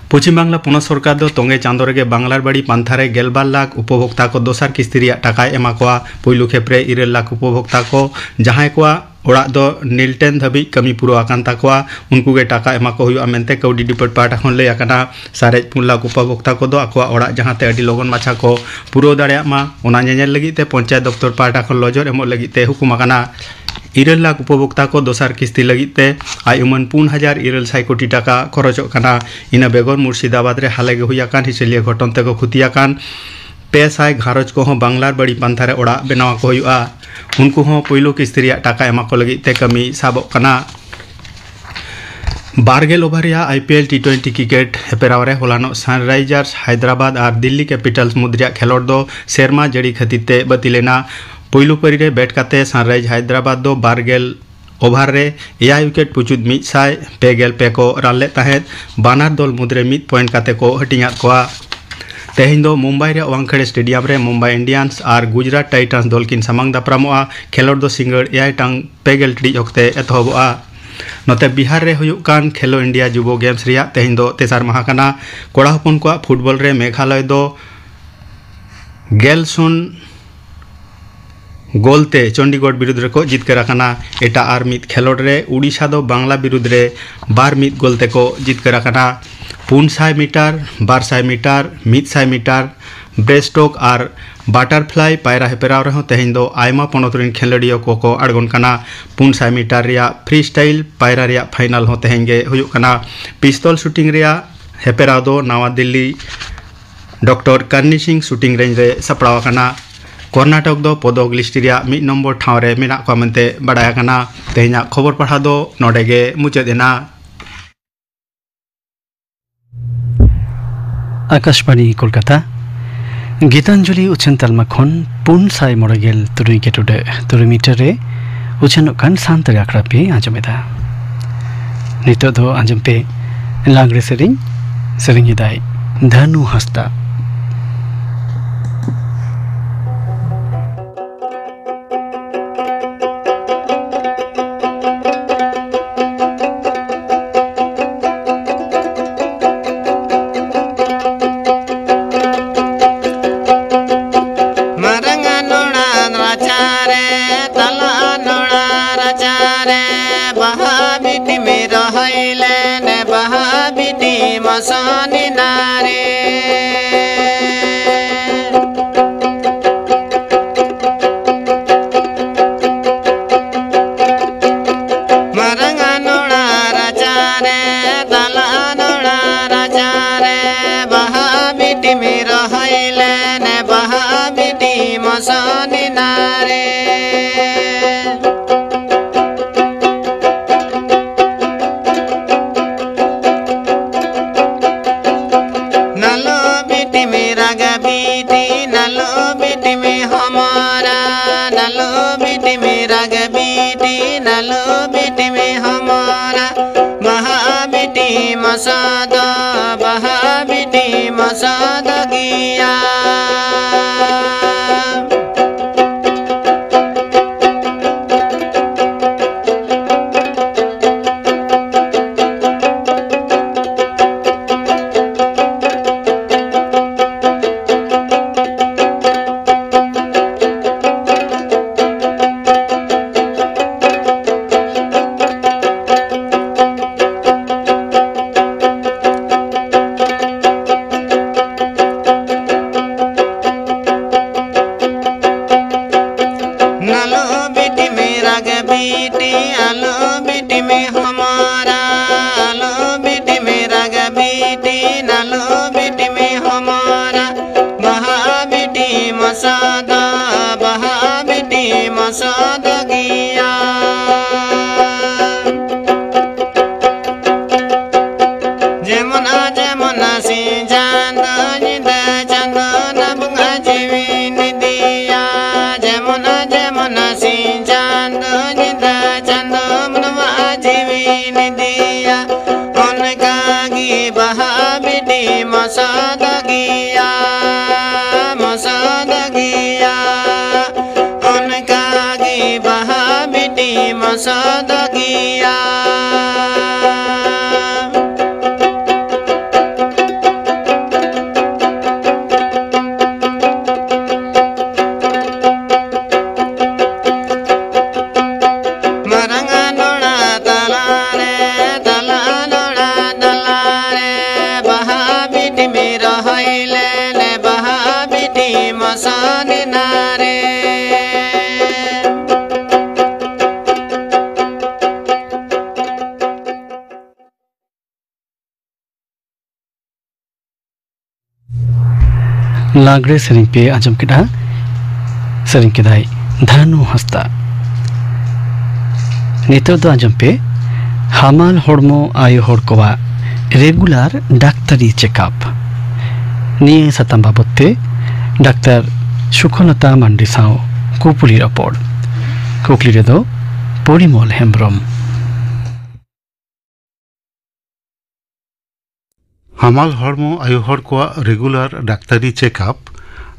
ᱯᱚᱪᱷᱤᱢ ᱵᱟᱝᱞᱟ ᱯᱚᱱᱚᱛ ᱥᱚᱨᱠᱟᱨ ᱫᱚ ᱛᱚᱸᱜᱮ ᱪᱟᱸᱫᱚ ᱨᱮᱜᱮ ᱵᱟᱝᱞᱟᱨ ᱵᱟᱲᱤ ᱯᱟᱱᱛᱷᱟ ᱨᱮ ᱜᱮᱞᱵᱟᱨ ᱞᱟᱠᱷ ᱩᱯᱚᱵᱷᱳᱠᱛᱟ ᱠᱚ ᱫᱚᱥᱟᱨ ᱠᱤᱥᱛᱤ ᱨᱮᱭᱟᱜ ᱴᱟᱠᱟᱭ ᱮᱢᱟ ᱠᱚᱣᱟ᱾ ᱯᱩᱭᱞᱩ ᱠᱷᱮᱯ ᱨᱮ ᱤᱨᱟᱹᱞ ᱞᱟᱠᱷ ᱩᱯᱚᱵᱷᱳᱠᱛᱟ ᱠᱚ, ᱡᱟᱦᱟᱸᱭ ᱠᱚᱣᱟᱜ ᱚᱲᱟᱜ ᱫᱚ ᱱᱤᱞᱴᱮᱱ ᱫᱷᱟᱹᱵᱤᱡ ᱠᱟᱹᱢᱤ ᱯᱩᱨᱟᱹᱣ ᱟᱠᱟᱱ ᱛᱟᱠᱚᱣᱟ, ᱩᱱᱠᱩ ᱜᱮ ᱴᱟᱠᱟ ᱮᱢᱟ ᱠᱚ ᱦᱩᱭᱩᱜᱼᱟ ᱢᱮᱱᱛᱮ ᱠᱟᱹᱣᱰᱤ ᱰᱤᱯᱟᱨᱴ ᱯᱟᱦᱴᱟ ᱠᱷᱚᱱ ᱞᱟᱹᱭ ᱟᱠᱟᱱᱟ᱾ ᱥᱟᱨᱮᱡ ᱯᱩᱱ ᱞᱟᱠᱷ ᱩᱯᱚᱵᱷᱳᱠᱛᱟ ᱠᱚᱫᱚ ᱟᱠᱚᱣᱟᱜ ᱚᱲᱟᱜ, ᱡᱟᱦᱟᱸ ᱛᱮ ᱟᱹᱰᱤ ᱞᱚᱜᱚᱱ ᱢᱟᱪᱷᱟ ᱠᱚ ᱯᱩᱨᱟᱹᱣ ᱫᱟᱲᱮᱭᱟᱜ ᱢᱟ, ᱚᱱᱟ ᱧᱮᱧᱮᱞ ᱞᱟᱹᱜᱤᱫ ᱛᱮ ᱯᱚᱧᱪᱟᱭᱮᱛ ᱫᱚᱯᱛᱚᱨ ᱯᱟᱦᱴᱟ ᱠᱷᱚᱱ ᱞᱚᱡᱚᱨ ᱮᱢᱚᱜ ᱞᱟᱹᱜᱤᱫ ᱛᱮ ᱦᱩᱠᱩᱢ ᱟᱠᱟᱱᱟ᱾ ᱤᱨᱟᱹᱞ ᱞᱟᱠᱷ ᱩᱯᱚᱵᱷᱳᱠᱛᱟ ᱠᱚ ᱫᱚᱥᱟᱨ ᱠᱤᱥᱛᱤ ᱞᱟᱹᱜᱤᱫ ᱛᱮ ᱟᱭ ᱩᱢᱟᱹᱱ ᱯᱩᱱ ᱦᱟᱡᱟᱨ ᱤᱨᱟᱹᱞ ᱥᱟᱭ ᱠᱳᱴᱤ ᱴᱟᱠᱟ ᱠᱷᱚᱨᱚᱪᱚᱜ ᱠᱟᱱᱟ᱾ ᱤᱱᱟᱹ ᱵᱮᱜᱚᱨ ᱢᱩᱨᱥᱤᱫᱟᱵᱟᱫᱽ ᱨᱮ ᱦᱟᱞᱮ ᱜᱮ ᱦᱩᱭ ᱟᱠᱟᱱ ᱦᱤᱥᱟᱹᱞᱤᱭᱟᱹ ᱜᱷᱚᱴᱚᱱ ᱛᱮᱠᱚ ᱠᱷᱚᱛᱤ ᱟᱠᱟᱱ ᱯᱮ ᱥᱟᱭ ᱜᱷᱟᱨᱚᱸᱡᱽ ᱠᱚᱦᱚᱸ ᱵᱟᱝᱞᱟᱨ ᱵᱟᱹᱲᱤ ᱯᱟᱱᱛᱷᱟ ᱨᱮ ᱚᱲᱟᱜ ᱵᱮᱱᱟᱣ ᱟᱠᱚ ᱦᱩᱭᱩᱜᱼᱟ᱾ ᱩᱱᱠᱩ ᱦᱚᱸ ᱯᱩᱭᱞᱩ ᱠᱤᱥᱛᱤ ᱨᱮᱭᱟᱜ ᱴᱟᱠᱟ ᱮᱢᱟ ᱠᱚ ᱞᱟᱹᱜᱤᱫ ᱛᱮ ᱠᱟᱹᱢᱤ ᱥᱟᱵᱚᱜ ᱠᱟᱱᱟ᱾ ᱵᱟᱨ ᱜᱮᱞ ᱳᱵᱷᱟᱨ ᱨᱮᱭᱟᱜ I P L T twenty cricket ᱦᱮᱯᱮᱨᱟᱣ ᱨᱮ ᱦᱚᱞᱟᱱᱚᱜ ᱥᱟᱱᱨᱟᱭᱡᱟᱨᱥ ᱦᱟᱭᱫᱨᱟᱵᱟᱫᱽ ᱟᱨ ᱫᱤᱞᱞᱤ ᱠᱮᱯᱤᱴᱟᱞᱥ ᱢᱩᱫᱽ ᱨᱮᱭᱟᱜ ᱠᱷᱮᱞᱚᱸᱰ ᱫᱚ ᱥᱮᱨᱢᱟ ᱡᱟᱹᱲᱤ ᱠᱷᱟᱹᱛᱤᱨ ᱛᱮ ᱵᱟᱹᱛᱤᱞ ᱮᱱᱟ᱾ ᱯᱩᱭᱞᱩ ᱯᱟᱹᱨᱤ ᱨᱮ ᱵᱮᱴ ᱠᱟᱛᱮ ᱥᱟᱱᱨᱟᱭᱤᱡᱽ ᱦᱟᱭᱫᱨᱟᱵᱟᱫᱽ ᱫᱚ ᱵᱟᱨ ᱜᱮᱞ ᱳᱵᱷᱟᱨ ᱨᱮ ᱮᱭᱟᱭ ᱩᱭᱠᱮᱴ ᱯᱩᱪᱩᱫ ᱢᱤᱫ ᱥᱟᱭ ᱯᱮ ᱜᱮᱞ ᱯᱮ ᱠᱚ ᱨᱟᱱ ᱞᱮᱫ ᱛᱟᱦᱮᱸᱫ᱾ ᱵᱟᱱᱟᱨ ᱫᱚᱞ ᱢᱩᱫᱽᱨᱮ ᱢᱤᱫ ᱯᱚᱭᱮᱱᱴ ᱠᱟᱛᱮ ᱠᱚ ᱦᱟᱹᱴᱤᱧᱟᱫ ᱠᱚᱣᱟ᱾ ᱛᱮᱦᱮᱧ ᱫᱚ ᱢᱩᱢᱵᱟᱭ ᱨᱮᱭᱟᱜ ᱣᱟᱝᱠᱷᱮᱲᱮ ᱥᱴᱮᱰᱤᱭᱟᱢ ᱨᱮ ᱢᱩᱢᱵᱟᱭ ᱤᱱᱰᱤᱭᱟᱱᱥ ᱟᱨ ᱜᱩᱡᱽᱨᱟᱴ ᱴᱟᱭᱴᱟᱱᱥ ᱫᱚᱞ ᱠᱤᱱ ᱥᱟᱢᱟᱝ ᱫᱟᱯᱨᱟᱢᱚᱜᱼᱟ᱾ ᱠᱷᱮᱞᱚᱸᱰ ᱫᱚ ᱥᱤᱸᱜᱟᱹᱲ ᱮᱭᱟᱭ ᱴᱟᱝ ᱯᱮ ᱜᱮᱞ ᱴᱤᱲᱤᱡ ᱚᱠᱛᱮ ᱮᱛᱚᱦᱚᱵᱚᱜᱼᱟ᱾ ᱱᱚᱛᱮ ᱵᱤᱦᱟᱨ ᱨᱮ ᱦᱩᱭᱩᱜ ᱠᱟᱱ ᱠᱷᱮᱞᱳ ᱤᱱᱰᱤᱭᱟ ᱡᱩᱵᱚ ᱜᱮᱢᱥ ᱨᱮᱭᱟᱜ ᱛᱮᱦᱮᱧ ᱫᱚ ᱛᱮᱥᱟᱨ ᱢᱟᱦᱟ ᱠᱟᱱᱟ᱾ ᱠᱚᱲᱟ ᱦᱚᱯᱚᱱ ᱠᱚᱣᱟᱜ ᱯᱷᱩᱴᱵᱚᱞ ᱨᱮ ᱢᱮᱜᱷᱟᱞᱚᱭ ᱫᱚ ᱜᱮᱞ ᱥᱩᱱ ᱜᱳᱞ ᱛᱮ ᱪᱚᱱᱰᱤᱜᱚᱲ ᱵᱤᱨᱩᱫᱽ ᱨᱮᱠᱚ ᱡᱤᱛᱠᱟᱹᱨ ᱟᱠᱟᱱᱟ᱾ ᱮᱴᱟᱜ ᱟᱨ ᱢᱤᱫ ᱠᱷᱮᱞᱳᱰ ᱨᱮ ᱩᱰᱤᱥᱟ ᱫᱚ ᱵᱟᱝᱞᱟ ᱵᱤᱨᱩᱫᱽ ᱨᱮ ᱵᱟᱨ ᱢᱤᱫ ᱜᱳᱞ ᱛᱮᱠᱚ ᱡᱤᱛᱠᱟᱹᱨ ᱟᱠᱟᱱᱟ᱾ ᱯᱩᱱ ᱥᱟᱭ ᱢᱤᱴᱟᱨ, ᱵᱟᱨ ᱥᱟᱭ ᱢᱤᱴᱟᱨ, ᱢᱤᱫ ᱥᱟᱭ ᱢᱤᱴᱟᱨ, ᱵᱨᱮᱥᱴᱳᱠ ᱟᱨ ᱵᱟᱴᱟᱨᱯᱷᱞᱟᱭ ᱯᱟᱭᱨᱟ ᱦᱮᱯᱨᱟᱣ ᱨᱮᱦᱚᱸ ᱛᱮᱦᱮᱧ ᱫᱚ ᱟᱭᱢᱟ ᱯᱚᱱᱚᱛ ᱨᱮᱱ ᱠᱷᱮᱞᱳᱰᱤᱭᱟᱹ ᱠᱚᱠᱚ ᱟᱬᱜᱚᱱ ᱠᱟᱱᱟ᱾ ᱯᱩᱱ ᱥᱟᱭ ᱢᱤᱴᱟᱨ ᱨᱮᱭᱟᱜ ᱯᱷᱨᱤ ᱥᱴᱟᱭᱤᱞ ᱯᱟᱭᱨᱟ ᱨᱮᱭᱟᱜ ᱯᱷᱟᱭᱱᱟᱞ ᱦᱚᱸ ᱛᱮᱦᱮᱧ ᱜᱮ ᱦᱩᱭᱩᱜ ᱠᱟᱱᱟ᱾ ᱯᱤᱥᱛᱚᱞ ᱥᱩᱴᱤᱝ ᱨᱮᱭᱟᱜ ᱦᱮᱯᱮᱨᱟᱣ ᱫᱚ ᱱᱟᱣᱟ ᱫᱤᱞᱞᱤ ᱰᱚᱠᱴᱚᱨ ᱠᱟᱨᱱᱤ ᱥᱤᱝ ᱥᱩᱴᱤᱝ ᱨᱮᱧᱡᱽ ᱨᱮ ᱥᱟᱯᱲᱟᱣ ᱟᱠᱟᱱᱟ᱾ ᱠᱚᱨᱱᱟᱴᱚᱠ ᱫᱚ ᱯᱚᱫᱚᱠ ᱞᱤᱥᱴ ᱨᱮᱭᱟᱜ ᱢᱤᱫ ᱱᱚᱢᱵᱚᱨ ᱴᱷᱟᱶ ᱨᱮ ᱢᱮᱱᱟᱜ ᱠᱚᱣᱟ ᱢᱮᱱᱛᱮ ᱵᱟᱰᱟᱭ ᱟᱠᱟᱱᱟ᱾ ᱛᱮᱦᱮᱧᱟᱜ ᱠᱷᱚᱵᱚᱨ ᱯᱟᱲᱦᱟᱣ ᱫᱚ ᱱᱚᱰᱮ ᱜᱮ ᱢᱩᱪᱟᱹᱫ ᱮᱱᱟ᱾ ᱟᱠᱟᱥᱵᱟᱬᱤ ᱠᱳᱞᱠᱟᱛᱟ᱾ ᱜᱤᱛᱟᱧᱡᱚᱞᱤ ᱩᱪᱷᱟᱹᱱ ᱛᱟᱞᱢᱟ ᱠᱷᱚᱱ ᱯᱩᱱ ᱥᱟᱭ ᱢᱚᱬᱮ ᱜᱮᱞ ᱛᱩᱨᱩᱭ ᱜᱮ ᱴᱩᱰᱟᱹᱜ ᱛᱩᱨᱩᱭ ᱢᱤᱴᱟᱨ ᱨᱮ ᱩᱪᱷᱟᱹᱱᱚᱜ ᱠᱟᱱ ᱥᱟᱱᱛᱟᱲᱤ ᱟᱠᱷᱲᱟ ᱯᱮ ᱟᱸᱡᱚᱢᱮᱫᱟ᱾ ᱱᱤᱛᱚᱜ ᱫᱚ ᱟᱸᱡᱚᱢ ᱯᱮ ᱞᱟᱜᱽᱲᱮ ᱥᱮᱨᱮᱧ᱾ ᱥᱮᱨᱮᱧ ᱮᱫᱟᱭ ᱫᱷᱟᱱᱩ ᱦᱟᱸᱥᱫᱟ᱾ ᱢᱟᱨᱟᱝ ᱱᱚᱲᱟ ᱨᱟᱪᱟ ᱨᱮ, ᱛᱟᱞᱟ ᱱᱚᱲᱟ ᱨᱟᱪᱟ ᱥᱚᱱᱤ ᱱᱟᱨᱮ᱾ ᱢᱟᱨᱟᱝ ᱱᱚᱲᱟ ᱨᱟᱪᱟᱨᱮ, ᱛᱟᱞᱟ ᱱᱚᱲᱟ ᱨᱟᱪᱟᱨᱮ, ᱵᱟᱦᱟ ᱵᱤᱴᱤ ᱢᱤ ᱨᱚᱦᱚᱭ ᱞᱮᱱᱮ, ᱵᱟᱦᱟ ᱵᱤᱴᱤ ᱢᱚᱥᱚᱱᱤ ᱱᱟᱨᱮ᱾ ᱱᱟᱞᱚ ᱵᱤᱴᱤ ᱢᱤ ᱨᱟᱜᱟ ᱵᱤᱴᱤ, ᱱᱟᱞᱚ ᱵᱤᱴᱤ ᱢᱤ ᱦᱚᱢᱚᱨᱟ, ᱱᱟᱞᱚ ᱵᱤᱴᱤ ᱢᱤ ᱨᱟᱜᱟ ᱵᱤᱴᱤ, ᱱᱟᱞᱚ ᱵᱤᱴᱤ ᱢᱤ ᱦᱚᱢᱚᱨᱟ᱾ ᱵᱟᱦᱟ ᱵᱤᱴᱤ ᱢᱚᱥᱚᱫᱚ, ᱵᱟᱦᱟ ᱵᱤᱴᱤ ᱢᱚᱥᱚᱫᱚ ᱜᱮᱭᱟ᱾ ᱱᱟᱞᱚ ᱵᱤᱴᱤ ᱢᱤ ᱨᱟᱜᱟ ᱵᱤᱴᱤ, ᱟᱞᱚ ᱵᱤᱴᱤ ᱢᱤ ᱦᱚᱢᱚᱨᱟ, ᱟᱞᱚ ᱵᱤᱴᱤ ᱢᱤ ᱨᱟᱜᱟ ᱵᱤᱴᱤ, ᱱᱟᱞᱚ ᱵᱤᱴᱤ ᱢᱤ ᱦᱚᱢᱚᱨᱟ᱾ ᱵᱟᱦᱟ ᱵᱤᱴᱤ ᱢᱚᱥᱚᱫᱚ, ᱵᱟᱦᱟ ᱵᱤᱴᱤ ᱢᱚᱥᱚᱫᱚ ᱜᱮᱭᱟ᱾ ᱡᱮᱢᱚᱱ ᱟ ᱡᱮᱢᱚᱱ ᱟ ᱥᱤᱧ ᱪᱟᱸᱫᱚ ᱧᱤᱫᱟᱹ ᱪᱟᱸᱫᱚ ᱱᱟ ᱵᱚᱸᱜᱟ ᱡᱤᱣᱤ ᱱᱤᱫᱤᱭᱟ᱾ ᱡᱮᱢᱚᱱ ᱟ ᱡᱮᱢᱚᱱ ᱟ ᱥᱤᱧ ᱪᱟᱸᱫᱚ ᱧᱤᱫᱟᱹ ᱪᱟᱸᱫᱚ ᱢᱟᱱᱣᱟ ᱡᱤᱣᱤ ᱱᱤᱫᱤᱭᱟ᱾ ᱚᱱᱠᱟ ᱜᱮ ᱵᱟᱦᱟ ᱵᱤᱴᱤ ᱢᱚᱥᱚᱫ ᱜᱮᱭᱟ, ᱢᱚᱥᱚᱫ ᱜᱮᱭᱟ᱾ ᱚᱱᱠᱟ ᱜᱮ ᱵᱟᱦᱟ ᱵᱤᱴᱤ ᱢᱚᱥᱚᱫ ᱜᱮᱭᱟ᱾ ᱢᱟᱨᱟᱝ ᱱᱚᱲᱟ ᱛᱟᱞᱟᱨᱮ, ᱛᱟᱞᱟ ᱱᱚᱲᱟ ᱛᱟᱞᱟᱨᱮ, ᱞᱟᱜᱽᱲᱮ ᱥᱮᱨᱮᱧ ᱯᱮ ᱟᱸᱡᱚᱢ ᱠᱮᱫᱟ᱾ ᱥᱮᱨᱮᱧ ᱠᱮᱫᱟᱭ ᱫᱷᱟᱱᱩ ᱦᱟᱸᱥᱫᱟ᱾ ᱱᱤᱛᱚᱜ ᱫᱚ ᱟᱸᱡᱚᱢ ᱯᱮ ᱦᱟᱢᱟᱞ ᱦᱚᱲᱢᱚ ᱟᱭᱳ ᱦᱚᱲ ᱠᱚᱣᱟᱜ ᱨᱮᱜᱩᱞᱟᱨ ᱰᱟᱠᱛᱟᱨᱤ ᱪᱮᱠᱟᱯ᱾ ᱱᱤᱭᱟᱹ ᱥᱟᱛᱟᱢ ᱵᱟᱵᱚᱛ ᱛᱮ ᱰᱟᱠᱛᱟᱨ ᱥᱩᱠᱷᱚᱞᱚᱛᱟ ᱢᱟᱱᱰᱤ ᱥᱟᱶ ᱠᱩᱯᱩᱞᱤ ᱨᱚᱯᱚᱲ᱾ ᱠᱩᱠᱞᱤ ᱨᱮᱫᱚ ᱯᱚᱨᱤᱢᱚᱞ ᱦᱮᱢᱵᱨᱚᱢ᱾ ᱦᱟᱢᱟᱞ ᱦᱚᱲᱢᱚ ᱟᱭᱳ ᱦᱚᱲ ᱠᱚᱣᱟᱜ ᱨᱮᱜᱩᱞᱟᱨ ᱰᱟᱠᱛᱟᱨᱤ ᱪᱮᱠᱟᱯ,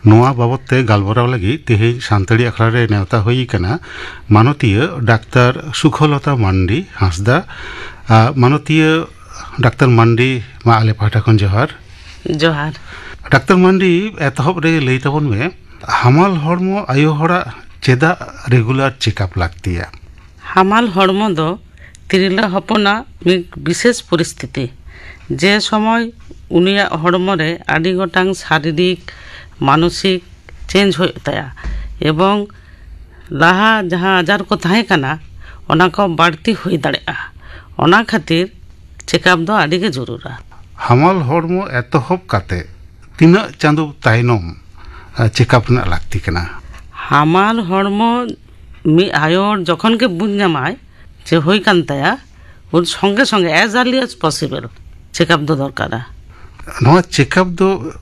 ᱱᱚᱣᱟ ᱵᱟᱵᱚᱛ ᱛᱮ ᱜᱟᱞᱢᱟᱨᱟᱣ ᱞᱟᱹᱜᱤᱫ ᱛᱮᱦᱮᱧ ᱥᱟᱱᱛᱟᱲᱤ ᱟᱠᱷᱲᱟ ᱨᱮ ᱱᱮᱣᱛᱟ ᱦᱩᱭ ᱟᱠᱟᱱᱟ ᱢᱟᱱᱚᱛᱤᱭᱟᱹ ᱰᱟᱠᱛᱟᱨ ᱥᱩᱠᱷᱚᱞᱚᱛᱟ ᱢᱟᱱᱰᱤ ᱦᱟᱸᱥᱫᱟ᱾ ᱟᱨ ᱢᱟᱱᱚᱛᱤᱭᱟᱹ ᱰᱟᱠᱛᱟᱨ ᱢᱟᱱᱰᱤ, ᱢᱟ ᱟᱞᱮ ᱯᱟᱦᱴᱟ ᱠᱷᱚᱱ ᱡᱚᱦᱟᱨ᱾ ᱡᱚᱦᱟᱨ᱾ ᱰᱟᱠᱛᱟᱨ ᱢᱟᱱᱰᱤ, ᱮᱛᱚᱦᱚᱵ ᱨᱮ ᱞᱟᱹᱭ ᱛᱟᱵᱚᱱ ᱢᱮ, ᱦᱟᱢᱟᱞ ᱦᱚᱲᱢᱚ ᱟᱭᱳ ᱦᱚᱲᱟᱜ ᱪᱮᱫᱟᱜ ᱨᱮᱜᱩᱞᱟᱨ ᱪᱮᱠᱟᱯ ᱞᱟᱹᱠᱛᱤᱭᱟ? ᱦᱟᱢᱟᱞ ᱦᱚᱲᱢᱚ ᱫᱚ ᱛᱤᱨᱞᱟᱹ ᱦᱚᱯᱚᱱᱟᱜ ᱢᱤᱫ ᱵᱤᱥᱮᱥ ᱯᱚᱨᱤᱥᱛᱷᱤᱛᱤ, ᱡᱮ ᱥᱚᱢᱚᱭ ᱩᱱᱤᱭᱟᱜ ᱦᱚᱲᱢᱚ ᱨᱮ ᱟᱹᱰᱤ ᱜᱚᱴᱟᱝ ᱥᱟᱨᱤᱨᱤᱠ, ᱢᱟᱱᱚᱥᱤᱠ ᱪᱮᱧᱡᱽ ᱦᱩᱭᱩᱜ ᱛᱟᱭᱟ, ᱮᱵᱚᱝ ᱞᱟᱦᱟ ᱡᱟᱦᱟᱸ ᱟᱡᱟᱨ ᱠᱚ ᱛᱟᱦᱮᱸ ᱠᱟᱱᱟ, ᱚᱱᱟ ᱠᱚ ᱵᱟᱹᱲᱛᱤ ᱦᱩᱭ ᱫᱟᱲᱮᱭᱟᱜᱼᱟ᱾ ᱚᱱᱟ ᱠᱷᱟᱹᱛᱤᱨ ᱪᱮᱠᱟᱯ ᱫᱚ ᱟᱹᱰᱤ ᱜᱮ ᱡᱚᱨᱩᱨᱟ᱾ ᱦᱟᱢᱟᱞ ᱦᱚᱲᱢᱚ ᱮᱛᱚᱦᱚᱵ ᱠᱟᱛᱮ ᱛᱤᱱᱟᱹᱜ ᱪᱟᱸᱫᱚ ᱛᱟᱭᱱᱚᱢ, ᱟ, ᱪᱮᱠᱟᱯ ᱨᱮᱱᱟᱜ ᱞᱟᱹᱠᱛᱤ ᱠᱟᱱᱟ? ᱦᱟᱢᱟᱞ ᱦᱚᱲᱢᱚ ᱢᱤᱫ ᱟᱭᱳ ᱦᱚᱲ ᱡᱚᱠᱷᱚᱱ ᱜᱮ ᱵᱩᱡᱽ ᱧᱟᱢᱟᱭ ᱡᱮ ᱦᱩᱭ ᱠᱟᱱ ᱛᱟᱭᱟ, ᱩᱱ ᱥᱚᱸᱜᱮ ᱥᱚᱸᱜᱮ, as early as possible, checkup ᱫᱚ ᱫᱚᱨᱠᱟᱨᱟ᱾ ᱱᱚᱣᱟ ᱪᱮᱠᱟᱯ ᱫᱚ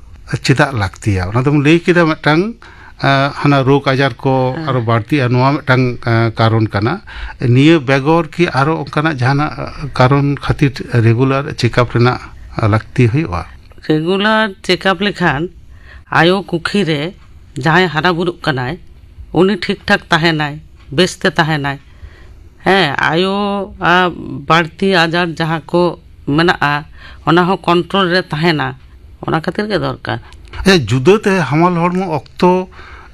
ᱪᱮᱫᱟᱜ ᱞᱟᱹᱠᱛᱤᱭᱟ? ᱚᱱᱟ ᱫᱚᱢ ᱞᱟᱹᱭ ᱠᱮᱫᱟ ᱢᱤᱫᱴᱟᱝ, ᱟ, ᱦᱟᱱᱟ ᱨᱳᱜᱽ ᱟᱡᱟᱨ ᱠᱚ ᱦᱮᱸ᱾ ᱟᱨᱚ ᱵᱟᱹᱲᱛᱤᱜᱼᱟ, ᱱᱚᱣᱟ ᱢᱤᱫᱴᱟᱝ, ᱟ, ᱠᱟᱨᱚᱱ ᱠᱟᱱᱟ᱾ ᱱᱤᱭᱟᱹ ᱵᱮᱜᱚᱨ ᱠᱤ ᱟᱨᱚ ᱚᱱᱠᱟᱱᱟᱜ ᱡᱟᱦᱟᱱᱟᱜ, ᱟ, ᱠᱟᱨᱚᱱ ᱠᱷᱟᱹᱛᱤᱨ ᱨᱮᱜᱩᱞᱟᱨ ᱪᱮᱠᱟᱯ ᱨᱮᱱᱟᱜ, ᱟ, ᱞᱟᱹᱠᱛᱤ ᱦᱩᱭᱩᱜᱼᱟ? ᱨᱮᱜᱩᱞᱟᱨ ᱪᱮᱠᱟᱯ ᱞᱮᱠᱷᱟᱱ ᱟᱭᱳ ᱠᱩᱠᱷᱤ ᱨᱮ ᱡᱟᱦᱟᱸᱭ ᱦᱟᱨᱟ ᱵᱩᱨᱩᱜ ᱠᱟᱱᱟᱭ, ᱩᱱᱤ ᱴᱷᱤᱠ ᱴᱷᱟᱠ ᱛᱟᱦᱮᱱᱟᱭ, ᱵᱮᱥᱛᱮ ᱛᱟᱦᱮᱱᱟᱭ᱾ ᱦᱮᱸ, ᱟᱭᱳ, ᱟ, ᱵᱟᱹᱲᱛᱤ ᱟᱡᱟᱨ ᱡᱟᱦᱟᱸ ᱠᱚ ᱢᱮᱱᱟᱜᱼᱟ, ᱚᱱᱟ ᱦᱚᱸ ᱠᱚᱱᱴᱨᱳᱞ ᱨᱮ ᱛᱟᱦᱮᱱᱟ, ᱚᱱᱟ ᱠᱷᱟᱹᱛᱤᱨ ᱜᱮ ᱫᱚᱨᱠᱟᱨ᱾ ᱮ, ᱡᱩᱫᱟᱹᱛᱮ ᱦᱟᱢᱟᱞ ᱦᱚᱲᱢᱚ ᱚᱠᱛᱚ,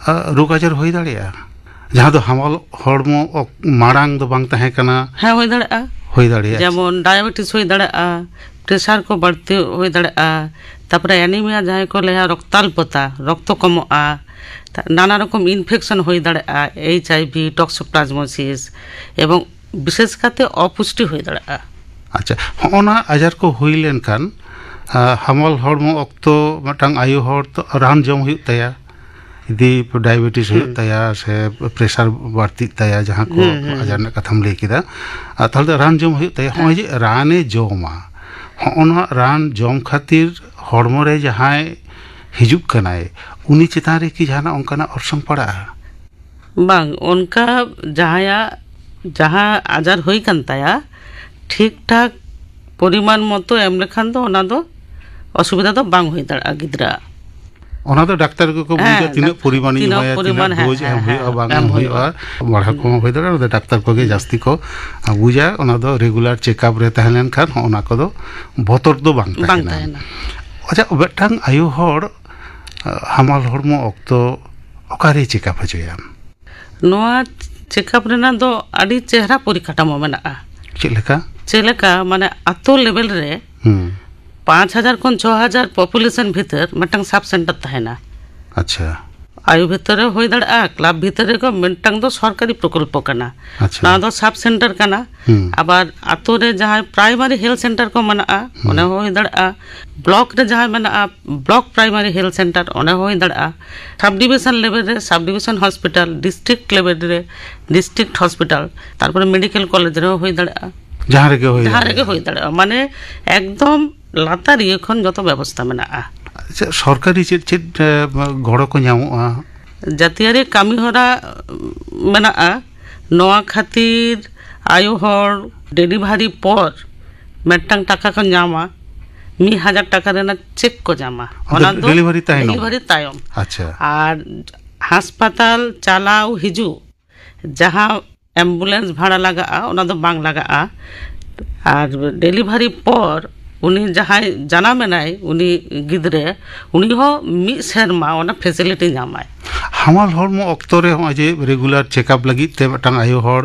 ᱟ, ᱨᱳᱜᱽ ᱟᱡᱟᱨ ᱦᱩᱭ ᱫᱟᱲᱮᱭᱟᱜᱼᱟ, ᱡᱟᱦᱟᱸ ᱫᱚ ᱦᱟᱢᱟᱞ ᱦᱚᱲᱢᱚ ᱚᱠ-, ᱢᱟᱲᱟᱝ ᱫᱚ ᱵᱟᱝ ᱛᱟᱦᱮᱸ ᱠᱟᱱᱟ? ᱦᱮᱸ, ᱦᱩᱭ ᱫᱟᱲᱮᱭᱟᱜᱼᱟ᱾ ᱦᱩᱭ ᱫᱟᱲᱮᱭᱟᱜᱼᱟ᱾ ᱡᱮᱢᱚᱱ ᱰᱟᱭᱟᱵᱮᱴᱤᱥ ᱦᱩᱭ ᱫᱟᱲᱮᱭᱟᱜᱼᱟ, ᱯᱨᱮᱥᱟᱨ ᱠᱚ ᱵᱟᱹᱲᱛᱤ ᱦᱩᱭ ᱫᱟᱲᱮᱭᱟᱜᱼᱟ, ᱛᱟᱨᱯᱚᱨᱮ ᱮᱱᱤᱢᱤᱭᱟ ᱡᱟᱦᱟᱸᱭ ᱠᱚ ᱞᱟᱹᱭᱟ, ᱨᱚᱠᱛᱟᱞᱯᱚᱛᱟ, ᱨᱚᱠᱛᱚ ᱠᱚᱢᱚᱜᱼᱟ, ᱛᱟ-, ᱱᱟᱱᱟ ᱨᱚᱠᱚᱢ ᱤᱱᱯᱷᱮᱠᱥᱚᱱ ᱦᱩᱭ ᱫᱟᱲᱮᱭᱟᱜᱼᱟ, ᱮᱭᱤᱪ ᱟᱭ ᱵᱷᱤ, ᱴᱚᱠᱥᱳᱯᱞᱟᱡᱢᱳᱥᱤᱥ, ᱮᱵᱚᱝ ᱵᱤᱥᱮᱥ ᱠᱟᱛᱮ ᱚᱯᱩᱥᱴᱤ ᱦᱩᱭ ᱫᱟᱲᱮᱭᱟᱜᱼᱟ᱾ ᱟᱪᱪᱷᱟ, ᱦᱚᱸᱜᱼᱚ ᱱᱟ ᱟᱡᱟᱨ ᱠᱚ ᱦᱩᱭ ᱞᱮᱱᱠᱷᱟᱱ ᱟᱨ ᱦᱟᱢᱟᱞ ᱦᱚᱲᱢᱚ ᱚᱠᱛᱚ ᱢᱤᱫᱴᱟᱝ ᱟᱭᱳ ᱦᱚᱲ ᱛᱚ ᱨᱟᱱ ᱡᱚᱢ ᱦᱩᱭᱩᱜ ᱛᱟᱭᱟ, ᱡᱩᱫᱤ ᱰᱟᱭᱟᱵᱮᱴᱤᱥ ᱦᱩᱭᱩᱜ ᱦᱩᱸ᱾ ᱛᱟᱭᱟ ᱥᱮ ᱯᱨᱮᱥᱟᱨ ᱵᱟᱹᱲᱛᱤᱜ ᱛᱟᱭᱟ, ᱡᱟᱦᱟᱸ ᱠᱚ ᱦᱩᱸ, ᱦᱩᱸ᱾ ᱟᱡᱟᱨ ᱨᱮᱱᱟᱜ ᱠᱟᱛᱷᱟᱢ ᱞᱟᱹᱭ ᱠᱮᱫᱟ, ᱟᱨ ᱛᱟᱦᱚᱞᱮ ᱫᱚ ᱨᱟᱱ ᱡᱚᱢ ᱦᱩᱭᱩᱜ ᱛᱟᱭᱟ᱾ ᱦᱚᱸᱜᱼᱚᱭ ᱦᱮᱸ᱾ ᱡᱮ ᱨᱟᱱᱮ ᱡᱚᱢᱟ, ᱦᱚᱸᱜᱼᱚ ᱱᱚᱣᱟ ᱨᱟᱱ ᱡᱚᱢ ᱠᱷᱟᱹᱛᱤᱨ ᱦᱚᱲᱢᱚ ᱨᱮ ᱡᱟᱦᱟᱸᱭ ᱦᱤᱡᱩᱜ ᱠᱟᱱᱟᱭ, ᱩᱱᱤ ᱪᱮᱛᱟᱱ ᱨᱮ ᱠᱤ ᱡᱟᱦᱟᱱᱟᱜ ᱚᱱᱠᱟᱱᱟᱜ ᱚᱨᱥᱚᱝ ᱯᱟᱲᱟᱜᱼᱟ? ᱵᱟᱝ, ᱚᱱᱠᱟ ᱡᱟᱦᱟᱸᱭᱟᱜ ᱡᱟᱦᱟᱸ ᱟᱡᱟᱨ ᱦᱩᱭ ᱠᱟᱱ ᱛᱟᱭᱟ, ᱴᱷᱤᱠ ᱴᱷᱟᱠ ᱯᱚᱨᱤᱢᱟᱱ ᱢᱚᱛᱚ ᱮᱢ ᱞᱮᱠᱷᱟᱱ ᱫᱚ ᱚᱱᱟ ᱫᱚ ᱚᱥᱩᱵᱤᱫᱷᱟ ᱫᱚ ᱵᱟᱝ ᱦᱩᱭ ᱫᱟᱲᱮᱭᱟᱜᱼᱟ ᱜᱤᱫᱽᱨᱟᱹ᱾ ᱚᱱᱟ ᱫᱚ ᱰᱟᱠᱛᱟᱨ ᱜᱮᱠᱚ ᱵᱩᱡᱟ, ᱦᱮᱸ, ᱛᱤᱱᱟᱹᱜ ᱰᱟᱠ-, ᱯᱚᱨᱤᱢᱟᱱᱤᱧ ᱛᱤᱱᱟᱹᱜ ᱮᱢᱟᱭᱟ, ᱯᱚᱨᱤᱢᱟᱱ, ᱛᱤᱱᱟᱹᱜ ᱦᱮᱸ, ᱰᱳᱡᱽ ᱦᱮᱸ, ᱮᱢ ᱦᱩᱭᱩᱜᱼᱟ, ᱦᱮᱸ, ᱵᱟᱝ ᱮᱢ ᱮᱢ ᱦᱩᱭᱩᱜᱼᱟ᱾ ᱦᱩᱭᱩᱜᱼᱟ᱾ ᱢᱟᱲᱟᱝ ᱠᱚᱦᱚᱸ ᱦᱩᱭ ᱫᱟᱲᱮᱭᱟᱜᱼᱟ, ᱚᱱᱟ ᱫᱚ ᱰᱟᱠᱛᱟᱨ ᱠᱚᱜᱮ ᱡᱟᱹᱥᱛᱤ ᱠᱚ ᱵᱩᱡᱟ᱾ ᱚᱱᱟ ᱫᱚ ᱨᱮᱜᱩᱞᱟᱨ ᱪᱮᱠᱟᱯ ᱨᱮ ᱛᱟᱦᱮᱸ ᱞᱮᱱᱠᱷᱟᱱ ᱦᱚᱸ ᱚᱱᱟ ᱠᱚᱫᱚ ᱵᱚᱛᱚᱨ ᱫᱚ ᱵᱟᱝ ᱵᱟᱝ ᱛᱟᱦᱮᱱᱟ᱾ ᱛᱟᱦᱮᱱᱟ᱾ ᱟᱪᱪᱷᱟ, ᱢᱤᱫᱴᱟᱝ ᱟᱭᱳ ᱦᱚᱲ, ᱟᱸ, ᱦᱟᱢᱟᱞ ᱦᱚᱲᱢᱚ ᱚᱠᱛᱚ ᱚᱠᱟᱨᱮ ᱪᱮᱠᱟᱯ ᱦᱚᱪᱚᱭᱟ? ᱱᱚᱣᱟ ᱪᱮᱠᱟᱯ ᱨᱮᱱᱟᱜ ᱫᱚ ᱟᱹᱰᱤ ᱪᱮᱦᱨᱟ ᱯᱚᱨᱤᱠᱟᱴᱷᱟᱢᱳ ᱢᱮᱱᱟᱜᱼᱟ᱾ ᱪᱮᱫ ᱞᱮᱠᱟ? ᱪᱮᱫ ᱞᱮᱠᱟ, ᱢᱟᱱᱮ, ᱟᱛᱳ ᱞᱮᱵᱮᱞ ᱨᱮ ᱦᱩᱸ᱾ ᱯᱟᱸᱪ ᱦᱟᱡᱟᱨ ᱠᱷᱚᱱ ᱪᱷᱚ ᱦᱟᱡᱟᱨ ᱯᱚᱯᱩᱞᱮᱥᱚᱱ ᱵᱷᱤᱛᱟᱹᱨ ᱢᱤᱫᱴᱟᱝ ᱥᱟᱵ ᱥᱮᱱᱴᱟᱨ ᱛᱟᱦᱮᱱᱟ᱾ ᱟᱪᱪᱷᱟ᱾ ᱟᱭᱳ ᱵᱷᱤᱛᱟᱹᱨ ᱨᱮ ᱦᱩᱭ ᱫᱟᱲᱮᱭᱟᱜᱼᱟ, ᱠᱞᱟᱵᱽ ᱵᱷᱤᱛᱟᱹᱨ ᱨᱮᱠᱚ ᱢᱤᱫᱴᱟᱝ ᱫᱚ ᱥᱚᱨᱠᱟᱨᱤ ᱯᱨᱚᱠᱚᱞᱯᱚ ᱠᱟᱱᱟ᱾ ᱟᱪᱪᱷᱟ᱾ ᱱᱚᱣᱟ ᱫᱚ ᱥᱟᱵ ᱥᱮᱱᱴᱟᱨ ᱠᱟᱱᱟ᱾ ᱦᱩᱸ᱾ ᱟᱵᱟᱨ ᱟᱛᱳ ᱨᱮ ᱡᱟᱦᱟᱸᱭ ᱯᱨᱟᱭᱢᱟᱨᱤ ᱦᱮᱞᱛᱷ ᱥᱮᱱᱴᱟᱨ ᱠᱚ ᱢᱮᱱᱟᱜᱼᱟ, ᱦᱩᱸ᱾ ᱚᱸᱰᱮ ᱦᱚᱸ ᱦᱩᱭ ᱫᱟᱲᱮᱭᱟᱜᱼᱟ᱾ ᱵᱞᱚᱠ ᱨᱮ ᱡᱟᱦᱟᱸᱭ ᱢᱮᱱᱟᱜᱼᱟ, ᱵᱞᱚᱠ ᱯᱨᱟᱭᱢᱟᱨᱤ ᱦᱮᱞᱛᱷ ᱥᱮᱱᱴᱟᱨ, ᱚᱸᱰᱮ ᱦᱚᱸ ᱦᱩᱭ ᱫᱟᱲᱮᱭᱟᱜᱼᱟ᱾ ᱥᱟᱵ ᱰᱤᱵᱤᱥᱚᱱ ᱞᱮᱵᱮᱞ ᱨᱮ ᱥᱟᱵ ᱰᱤᱵᱤᱥᱚᱱ ᱦᱚᱥᱯᱤᱴᱟᱞ, ᱰᱤᱥᱴᱨᱤᱠᱴ ᱞᱮᱵᱮᱞ ᱨᱮ ᱰᱤᱥᱴᱨᱤᱠᱴ ᱦᱚᱥᱯᱤᱴᱟᱞ, ᱛᱟᱨᱯᱚᱨᱮ ᱢᱮᱰᱤᱠᱮᱞ ᱠᱚᱞᱮᱡᱽ ᱨᱮᱦᱚᱸ ᱦᱩᱭ ᱫᱟᱲᱮᱭᱟᱜᱼᱟ᱾ ᱡᱟᱦᱟᱸ ᱨᱮᱜᱮ ᱦᱩᱭ ᱡᱟᱦᱟᱸ ᱫᱟᱲᱮᱭᱟᱜᱼᱟ᱾ ᱨᱮᱜᱮ ᱦᱩᱭ ᱫᱟᱲᱮᱭᱟᱜᱼᱟ᱾ ᱢᱟᱱᱮ, ᱮᱠᱫᱚᱢ ᱞᱟᱛᱟᱨᱤᱭᱟᱹ ᱠᱷᱚᱱ ᱡᱚᱛᱚ ᱵᱮᱵᱚᱥᱛᱷᱟ ᱢᱮᱱᱟᱜᱼᱟ᱾ ᱟᱪᱪᱷᱟ, ᱥᱚᱨᱠᱟᱨᱤ ᱪᱮᱫ ᱪᱮᱫ, ᱮ, ᱜᱚᱲᱚ ᱠᱚ ᱧᱟᱢᱚᱜᱼᱟ? ᱡᱟᱹᱛᱤᱭᱟᱹᱨᱤ ᱠᱟᱹᱢᱤ ᱦᱚᱨᱟ ᱢᱮᱱᱟᱜᱼᱟ᱾ ᱱᱚᱣᱟ ᱠᱷᱟᱹᱛᱤᱨ ᱟᱭᱳ ᱦᱚᱲ ᱰᱮᱞᱤᱵᱷᱟᱨᱤ ᱯᱚᱨ ᱢᱤᱫᱴᱟᱝ ᱴᱟᱠᱟ ᱠᱚ ᱧᱟᱢᱟ, ᱢᱤᱫ ᱦᱟᱡᱟᱨ ᱴᱟᱠᱟ ᱨᱮᱱᱟᱜ ᱪᱮᱠ ᱠᱚ ᱧᱟᱢᱟ᱾ ᱟᱫᱚ ᱚᱱᱟ ᱫᱚ ᱰᱮᱞᱤᱵᱷᱟᱨᱤ ᱛᱟᱭᱱᱚᱢ? ᱰᱮᱞᱤᱵᱷᱟᱨᱤ ᱛᱟᱭᱚᱢ᱾ ᱟᱪᱪᱷᱟ᱾ ᱟᱨ ᱦᱟᱥᱯᱟᱛᱟᱞ ᱪᱟᱞᱟᱣ ᱦᱤᱡᱩᱜ ᱡᱟᱦᱟᱸ ᱮᱢᱵᱩᱞᱮᱱᱥ ᱵᱷᱟᱲᱟ ᱞᱟᱜᱟᱜᱼᱟ, ᱚᱱᱟ ᱫᱚ ᱵᱟᱝ ᱞᱟᱜᱟᱜᱼᱟ᱾ ᱟᱨ ᱰᱮᱞᱤᱵᱷᱟᱨᱤ ᱯᱚᱨ ᱩᱱᱤ ᱡᱟᱦᱟᱸᱭ ᱡᱟᱱᱟᱢᱮᱱᱟᱭ, ᱩᱱᱤ ᱜᱤᱫᱽᱨᱟᱹ, ᱩᱱᱤ ᱦᱚᱸ ᱢᱤᱫ ᱥᱮᱨᱢᱟ ᱚᱱᱟ ᱯᱷᱮᱥᱤᱞᱤᱴᱤ ᱧᱟᱢᱟᱭ᱾ ᱦᱟᱢᱟᱞ ᱦᱚᱲᱢᱚ ᱚᱠᱛᱚ ᱨᱮ ᱦᱚᱸᱜᱼᱚᱭ ᱡᱮ ᱨᱮᱜᱩᱞᱟᱨ ᱪᱮᱠᱟᱯ ᱞᱟᱹᱜᱤᱫ ᱛᱮ ᱢᱤᱫᱴᱟᱝ ᱟᱭᱳ ᱦᱚᱲ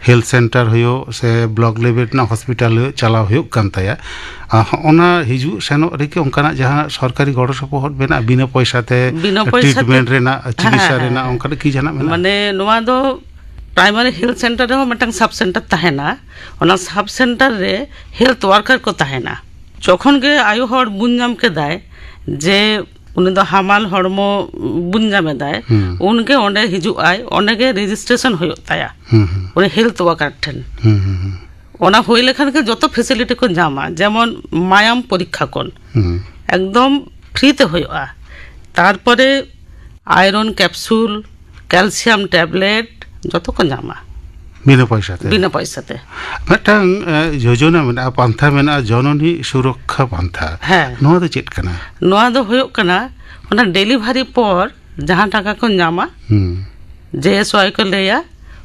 ᱦᱮᱞᱛᱷ ᱥᱮᱱᱴᱟᱨ ᱦᱩᱭᱩᱜ ᱥᱮ ᱵᱞᱚᱠ ᱞᱮᱵᱮᱞ ᱨᱮᱱᱟᱜ ᱦᱚᱥᱯᱤᱴᱟᱞ ᱦᱩᱭᱩᱜ, ᱪᱟᱞᱟᱣ ᱦᱩᱭᱩᱜ ᱠᱟᱱ ᱛᱟᱭᱟ, ᱟᱨ ᱦᱚᱸᱜᱼᱚᱱᱟ ᱦᱤᱡᱩᱜ ᱥᱮᱱᱚᱜ ᱨᱮᱜᱮ ᱚᱱᱠᱟᱱᱟᱜ ᱡᱟᱦᱟᱸ ᱥᱚᱨᱠᱟᱨᱤ ᱜᱚᱲᱚ ᱥᱚᱯᱚᱦᱚᱫ ᱢᱮᱱᱟᱜᱼᱟ, ᱵᱤᱱᱟᱹ ᱯᱚᱭᱥᱟ ᱛᱮ ᱵᱤᱱᱟᱹ ᱯᱚᱭᱥᱟ ᱛᱮ᱾ ᱴᱨᱤᱴᱢᱮᱱᱴ ᱨᱮᱱᱟᱜ, ᱪᱤᱠᱤᱛᱥᱟ ᱦᱮᱸ, ᱦᱮᱸ, ᱨᱮᱱᱟᱜ ᱦᱮᱸ᱾ ᱚᱱᱠᱟᱱᱟᱜ ᱠᱤ ᱡᱟᱦᱟᱱᱟᱜ ᱢᱮᱱᱟᱜᱼᱟ? ᱢᱟᱱᱮ, ᱱᱚᱣᱟ ᱫᱚ ᱯᱨᱟᱭᱢᱟᱨᱤ ᱦᱮᱞᱛᱷ ᱥᱮᱱᱴᱟᱨ ᱨᱮᱦᱚᱸ ᱢᱤᱫᱴᱟᱝ ᱥᱟᱵ ᱥᱮᱱᱴᱟᱨ ᱛᱟᱦᱮᱱᱟ᱾ ᱚᱱᱟ ᱥᱟᱵ ᱥᱮᱱᱴᱟᱨ ᱨᱮ ᱦᱮᱞᱛᱷ ᱣᱟᱨᱠᱟᱨ ᱠᱚ ᱛᱟᱦᱮᱱᱟ᱾ ᱡᱚᱠᱷᱚᱱ ᱜᱮ ᱟᱭᱳ ᱦᱚᱲ ᱵᱩᱡᱽ ᱧᱟᱢ ᱠᱮᱫᱟᱭ ᱡᱮ ᱩᱱᱤ ᱫᱚ ᱦᱟᱢᱟᱞ ᱦᱚᱲᱢᱚ ᱵᱩᱡᱽ ᱧᱟᱢ ᱮᱫᱟᱭ, ᱦᱩᱸ᱾ ᱩᱱᱜᱮ ᱚᱸᱰᱮ ᱦᱤᱡᱩᱜ ᱟᱭ, ᱚᱸᱰᱮ ᱜᱮ ᱨᱮᱡᱤᱥᱴᱨᱮᱥᱚᱱ ᱦᱩᱭᱩᱜ ᱛᱟᱭᱟ᱾ ᱦᱩᱸ, ᱦᱩᱸ᱾ ᱩᱱᱤ ᱦᱮᱞᱛᱷ ᱣᱟᱨᱠᱟᱨ ᱴᱷᱮᱱ᱾ ᱦᱩᱸ, ᱦᱩᱸ, ᱦᱩᱸ᱾ ᱚᱱᱟ ᱦᱩᱭ ᱞᱮᱠᱷᱟᱱ ᱜᱮ ᱡᱚᱛᱚ ᱯᱷᱮᱥᱤᱞᱤᱴᱤ ᱠᱚ ᱧᱟᱢᱟ, ᱡᱮᱢᱚᱱ ᱢᱟᱭᱟᱢ ᱯᱚᱨᱤᱠᱠᱷᱟ ᱠᱷᱚᱱ ᱦᱩᱸ᱾ ᱮᱠᱫᱚᱢ ᱯᱷᱨᱤ ᱛᱮ ᱦᱩᱭᱩᱜᱼᱟ᱾ ᱛᱟᱨᱯᱚᱨᱮ ᱟᱭᱨᱚᱱ ᱠᱮᱯᱥᱩᱞ, ᱠᱮᱞᱥᱤᱭᱟᱢ ᱴᱮᱵᱞᱮᱴ ᱡᱚᱛᱚ ᱠᱚ ᱧᱟᱢᱟ᱾ ᱵᱤᱱᱟᱹ ᱯᱚᱭᱥᱟ ᱛᱮ? ᱵᱤᱱᱟᱹ ᱯᱚᱭᱥᱟ ᱛᱮ᱾ ᱢᱤᱫᱴᱟᱝ, ᱮ, ᱡᱳᱡᱚᱱᱟ ᱢᱮᱱᱟᱜᱼᱟ, ᱯᱟᱱᱛᱷᱟ ᱢᱮᱱᱟᱜᱼᱟ, ᱡᱚᱱᱚᱱᱤ ᱥᱩᱨᱚᱠᱠᱷᱟ ᱯᱟᱱᱛᱷᱟ᱾ ᱦᱮᱸ᱾ ᱱᱚᱣᱟ ᱫᱚ ᱪᱮᱫ ᱠᱟᱱᱟ? ᱱᱚᱣᱟ ᱫᱚ ᱦᱩᱭᱩᱜ ᱠᱟᱱᱟ, ᱚᱱᱟ ᱰᱮᱞᱤᱵᱷᱟᱨᱤ ᱯᱚᱨ ᱡᱟᱦᱟᱸ ᱴᱟᱠᱟ ᱠᱚ ᱧᱟᱢᱟ, ᱦᱩᱸ᱾ ᱡᱮ ᱮᱥ ᱣᱟᱭ ᱠᱚ ᱞᱟᱹᱭᱟ,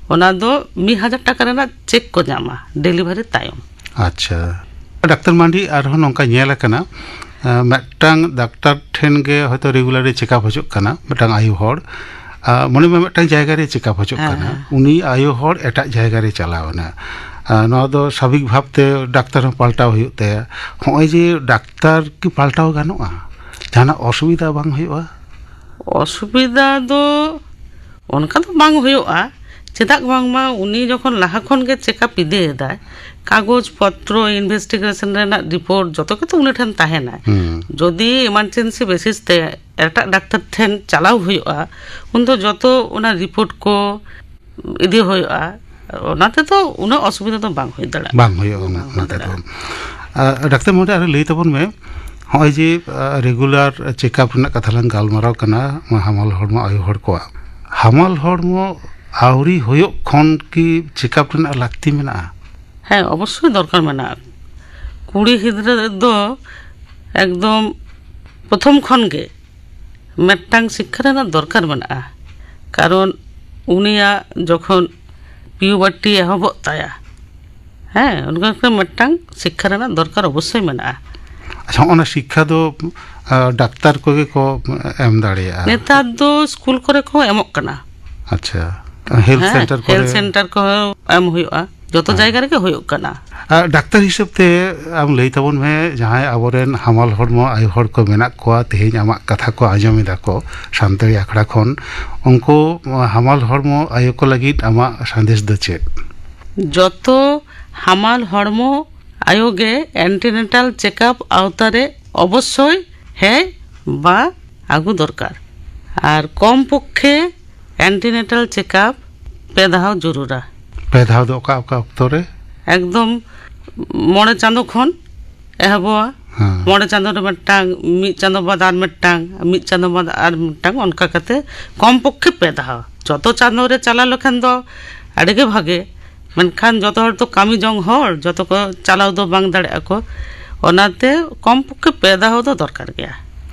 ᱚᱱᱟ ᱫᱚ ᱢᱤᱫ ᱦᱟᱡᱟᱨ ᱴᱟᱠᱟ ᱨᱮᱱᱟᱜ ᱪᱮᱠ ᱠᱚ ᱧᱟᱢᱟ ᱰᱮᱞᱤᱵᱷᱟᱨᱤ ᱛᱟᱭᱚᱢ᱾ ᱟᱪᱪᱷᱟ᱾ ᱰᱟᱠᱛᱟᱨ ᱢᱟᱱᱰᱤ, ᱟᱨᱦᱚᱸ ᱱᱚᱝᱠᱟ ᱧᱮᱞ ᱟᱠᱟᱱᱟ, ᱮ, ᱢᱤᱫᱴᱟᱝ ᱰᱟᱠᱛᱟᱨ ᱴᱷᱮᱱ ᱜᱮ ᱦᱚᱭᱛᱳ ᱨᱮᱜᱩᱞᱟᱨᱞᱤ ᱪᱮᱠᱟᱯ ᱦᱤᱡᱩᱜ ᱠᱟᱱᱟ ᱢᱤᱫᱴᱟᱝ ᱟᱭᱳ ᱦᱚᱲ, ᱟ, ᱢᱚᱱᱮ ᱢᱮ ᱢᱤᱫᱴᱟᱝ ᱡᱟᱭᱜᱟ ᱨᱮ ᱪᱮᱠᱟᱯ ᱦᱤᱡᱩᱜ ᱦᱮᱸ, ᱠᱟᱱᱟ, ᱦᱮᱸ᱾ ᱩᱱᱤ ᱟᱭᱳ ᱦᱚᱲ ᱮᱴᱟᱜ ᱡᱟᱭᱜᱟ ᱨᱮ ᱪᱟᱞᱟᱣ ᱮᱱᱟ᱾ ᱟ, ᱱᱚᱣᱟ ᱫᱚ ᱥᱟᱵᱷᱟᱵᱤᱠ ᱵᱷᱟᱵᱽᱛᱮ ᱰᱟᱠᱛᱟᱨ ᱦᱚᱸ ᱯᱟᱞᱴᱟᱣ ᱦᱩᱭᱩᱜ ᱛᱟᱭᱟ᱾ ᱦᱚᱸᱜᱼᱚᱭ ᱡᱮ ᱰᱟᱠᱛᱟᱨ ᱠᱤ ᱯᱟᱞᱴᱟᱣ ᱜᱟᱱᱚᱜᱼᱟ? ᱡᱟᱦᱟᱱᱟᱜ ᱚᱥᱩᱵᱤᱫᱷᱟ ᱵᱟᱝ ᱦᱩᱭᱩᱜᱼᱟ? ᱚᱥᱩᱵᱤᱫᱷᱟ ᱫᱚ ᱚᱱᱠᱟ ᱫᱚ ᱵᱟᱝ ᱦᱩᱭᱩᱜᱼᱟ᱾ ᱪᱮᱫᱟᱜ ᱵᱟᱝᱢᱟ ᱩᱱᱤ ᱡᱚᱠᱷᱚᱱ ᱞᱟᱦᱟ ᱠᱷᱚᱱ ᱜᱮ ᱪᱮᱠᱟᱯ ᱤᱫᱤᱭᱮᱫᱟᱭ, ᱠᱟᱜᱚᱡᱽ ᱯᱚᱛᱨᱚ, ᱤᱱᱵᱷᱮᱥᱴᱤᱜᱮᱥᱚᱱ ᱨᱮᱱᱟᱜ ᱨᱤᱯᱳᱨᱴ ᱡᱚᱛᱚ ᱠᱤᱪᱷᱩ ᱩᱱᱤ ᱴᱷᱮᱱ ᱛᱟᱦᱮᱱᱟ᱾ ᱦᱩᱸ᱾ ᱡᱩᱫᱤ ᱮᱢᱟᱨᱡᱮᱱᱥᱤ ᱵᱮᱥᱤᱥ ᱛᱮ ᱮᱴᱟᱜ ᱰᱟᱠᱛᱟᱨ ᱴᱷᱮᱱ ᱪᱟᱞᱟᱣ ᱦᱩᱭᱩᱜᱼᱟ, ᱩᱱᱫᱚ ᱡᱚᱛᱚ ᱚᱱᱟ ᱨᱤᱯᱳᱨᱴ ᱠᱚ ᱤᱫᱤ ᱦᱩᱭᱩᱜᱼᱟ᱾ ᱚᱱᱟ ᱛᱮᱫᱚ ᱩᱱᱟᱹᱜ ᱚᱥᱩᱵᱤᱫᱷᱟ ᱫᱚ ᱵᱟᱝ ᱦᱩᱭ ᱫᱟᱲᱮᱭᱟᱜᱼᱟ᱾ ᱵᱟᱝ ᱦᱩᱭᱩᱜᱼᱟ᱾ ᱵᱟᱝ ᱦᱩᱭ ᱚᱱᱟ ᱛᱮᱫᱚ᱾ ᱫᱟᱲᱮᱭᱟᱜᱼᱟ᱾ ᱟᱨ ᱰᱟᱠᱛᱟᱨ ᱢᱚᱦᱳᱫᱚᱭ, ᱟᱨᱚ ᱞᱟᱹᱭ ᱛᱟᱵᱚᱱ ᱢᱮ, ᱱᱚᱜᱼᱚᱭ ᱡᱮ, ᱟ, ᱨᱮᱜᱩᱞᱟᱨ ᱪᱮᱠᱟᱯ ᱨᱮᱱᱟᱜ ᱠᱟᱛᱷᱟ ᱞᱟᱝ ᱜᱟᱞᱢᱟᱨᱟᱣ ᱠᱟᱱᱟ, ᱱᱚᱣᱟ ᱦᱟᱢᱟᱞ ᱦᱚᱲᱢᱚ ᱟᱭᱳ ᱦᱚᱲ ᱠᱚᱣᱟᱜ, ᱦᱟᱢᱟᱞ ᱦᱚᱲᱢᱚ ᱟᱹᱣᱨᱤ ᱦᱩᱭᱩᱜ ᱠᱷᱚᱱ ᱠᱤ ᱪᱮᱠᱟᱯ ᱨᱮᱱᱟᱜ ᱞᱟᱹᱠᱛᱤ ᱢᱮᱱᱟᱜᱼᱟ? ᱦᱮᱸ, ᱚᱵᱚᱥᱥᱳᱭ ᱫᱚᱨᱠᱟᱨ ᱢᱮᱱᱟᱜᱼᱟ᱾ ᱠᱩᱲᱤ ᱜᱤᱫᱽᱨᱟᱹ ᱫᱚ ᱮᱠᱫᱚᱢ ᱯᱨᱚᱛᱷᱚᱢ ᱠᱷᱚᱱ ᱜᱮ ᱢᱤᱫᱴᱟᱝ ᱥᱤᱠᱠᱷᱟ ᱨᱮᱱᱟᱜ ᱫᱚᱨᱠᱟᱨ ᱢᱮᱱᱟᱜᱼᱟ, ᱠᱟᱨᱚᱱ ᱩᱱᱤᱭᱟᱜ ᱡᱚᱠᱷᱚᱱ ᱯᱤᱭᱩᱵᱟᱨᱴᱤ ᱮᱦᱚᱵᱚᱜ ᱛᱟᱭᱟ, ᱦᱮᱸ, ᱚᱱᱠᱟ ᱠᱟᱛᱮ ᱢᱤᱫᱴᱟᱝ ᱥᱤᱠᱠᱷᱟ ᱨᱮᱱᱟᱜ ᱫᱚᱨᱠᱟᱨ ᱚᱵᱚᱥᱥᱳᱭ ᱢᱮᱱᱟᱜᱼᱟ᱾ ᱟᱪᱪᱷᱟ, ᱚᱱᱟ ᱥᱤᱠᱠᱷᱟ ᱫᱚ, ᱟ, ᱰᱟᱠᱛᱟᱨ ᱠᱚᱜᱮ ᱠᱚ ᱮᱢ ᱫᱟᱲᱮᱭᱟᱜᱼᱟ? ᱱᱮᱛᱟᱨ ᱫᱚ ᱥᱠᱩᱞ ᱠᱚᱨᱮ ᱠᱚ ᱮᱢᱚᱜ ᱠᱟᱱᱟ᱾ ᱟᱪᱪᱷᱟ, ᱦᱮᱞᱛᱷ ᱦᱮᱸ, ᱥᱮᱱᱴᱟᱨ ᱠᱚᱨᱮ? ᱦᱮᱞᱛᱷ ᱥᱮᱱᱴᱟᱨ ᱠᱚᱦᱚᱸ ᱮᱢ ᱦᱩᱭᱩᱜᱼᱟ, ᱡᱚᱛᱚ ᱦᱮᱸ᱾ ᱡᱟᱭᱜᱟ ᱨᱮᱜᱮ ᱦᱩᱭᱩᱜ ᱠᱟᱱᱟ᱾ ᱟ, ᱰᱟᱠᱛᱟᱨ ᱦᱤᱥᱟᱹᱵ ᱛᱮ ᱟᱢ ᱞᱟᱹᱭ ᱛᱟᱵᱚᱱ ᱢᱮ, ᱡᱟᱦᱟᱸᱭ ᱟᱵᱚᱨᱮᱱ ᱦᱟᱢᱟᱞ ᱦᱚᱲᱢᱚ ᱟᱭᱳ ᱦᱚᱲ ᱠᱚ ᱢᱮᱱᱟᱜ ᱠᱚᱣᱟ, ᱛᱮᱦᱮᱧ ᱟᱢᱟᱜ ᱠᱟᱛᱷᱟ ᱠᱚ ᱟᱸᱡᱚᱢ ᱮᱫᱟ ᱠᱚ, ᱥᱟᱱᱛᱟᱲᱤ ᱟᱠᱷᱲᱟ ᱠᱷᱚᱱ, ᱩᱱᱠᱩ, ᱟ, ᱦᱟᱢᱟᱞ ᱦᱚᱲᱢᱚ ᱟᱭᱳ ᱠᱚ ᱞᱟᱹᱜᱤᱫ ᱟᱢᱟᱜ ᱥᱟᱸᱫᱮᱥ ᱫᱚ ᱪᱮᱫ? ᱡᱚᱛᱚ ᱦᱟᱢᱟᱞ ᱦᱚᱲᱢᱚ ᱟᱭᱳ ᱜᱮ ᱮᱱᱴᱤᱱᱮᱴᱟᱞ ᱪᱮᱠᱟᱯ ᱟᱣᱛᱟ ᱨᱮ ᱚᱵᱚᱥᱥᱳᱭ ᱦᱮᱡ ᱵᱟ ᱟᱹᱜᱩ ᱫᱚᱨᱠᱟᱨ᱾ ᱟᱨ ᱠᱚᱢ ᱯᱚᱠᱠᱷᱮ ᱮᱱᱴᱤᱱᱮᱴᱟᱞ ᱪᱮᱠᱟᱯ ᱯᱮ ᱫᱷᱟᱣ ᱡᱚᱨᱩᱨᱟ᱾ ᱯᱮ ᱫᱷᱟᱣ ᱫᱚ ᱚᱠᱟ ᱚᱠᱟ ᱚᱠᱛᱚ ᱨᱮ? ᱮᱠᱫᱚᱢ ᱢᱚᱬᱮ ᱪᱟᱸᱫᱚ ᱠᱷᱚᱱ ᱮᱦᱚᱵᱚᱜᱼᱟ᱾ ᱦᱮᱸ᱾ ᱢᱚᱬᱮ ᱪᱟᱸᱫᱚ ᱨᱮ ᱢᱤᱫᱴᱟᱝ, ᱢᱤᱫ ᱪᱟᱸᱫᱚ ᱵᱟᱫ ᱟᱨ ᱢᱤᱫᱴᱟᱝ, ᱢᱤᱫ ᱪᱟᱸᱫᱚ ᱵᱟᱫ ᱟᱨ ᱢᱤᱫᱴᱟᱝ, ᱚᱱᱠᱟ ᱠᱟᱛᱮ ᱠᱚᱢ ᱯᱚᱠᱠᱷᱮ ᱯᱮ ᱫᱷᱟᱣ᱾ ᱡᱚᱛᱚ ᱪᱟᱸᱫᱚ ᱨᱮ ᱪᱟᱞᱟᱣ ᱞᱮᱠᱷᱟᱱ ᱫᱚ ᱟᱹᱰᱤ ᱜᱮ ᱵᱷᱟᱜᱮ, ᱢᱮᱱᱠᱷᱟᱱ ᱡᱚᱛᱚ ᱦᱚᱲ ᱫᱚ ᱠᱟᱹᱢᱤ ᱡᱚᱝ ᱦᱚᱲ, ᱡᱚᱛᱚ ᱠᱚ ᱪᱟᱞᱟᱣ ᱫᱚ ᱵᱟᱝ ᱫᱟᱲᱮᱭᱟᱜᱼᱟ ᱠᱚ᱾ ᱚᱱᱟᱛᱮ ᱠᱚᱢ ᱯᱚᱠᱠᱷᱮ ᱯᱮ ᱫᱷᱟᱣ ᱫᱚ ᱫᱚᱨᱠᱟᱨ ᱜᱮᱭᱟ᱾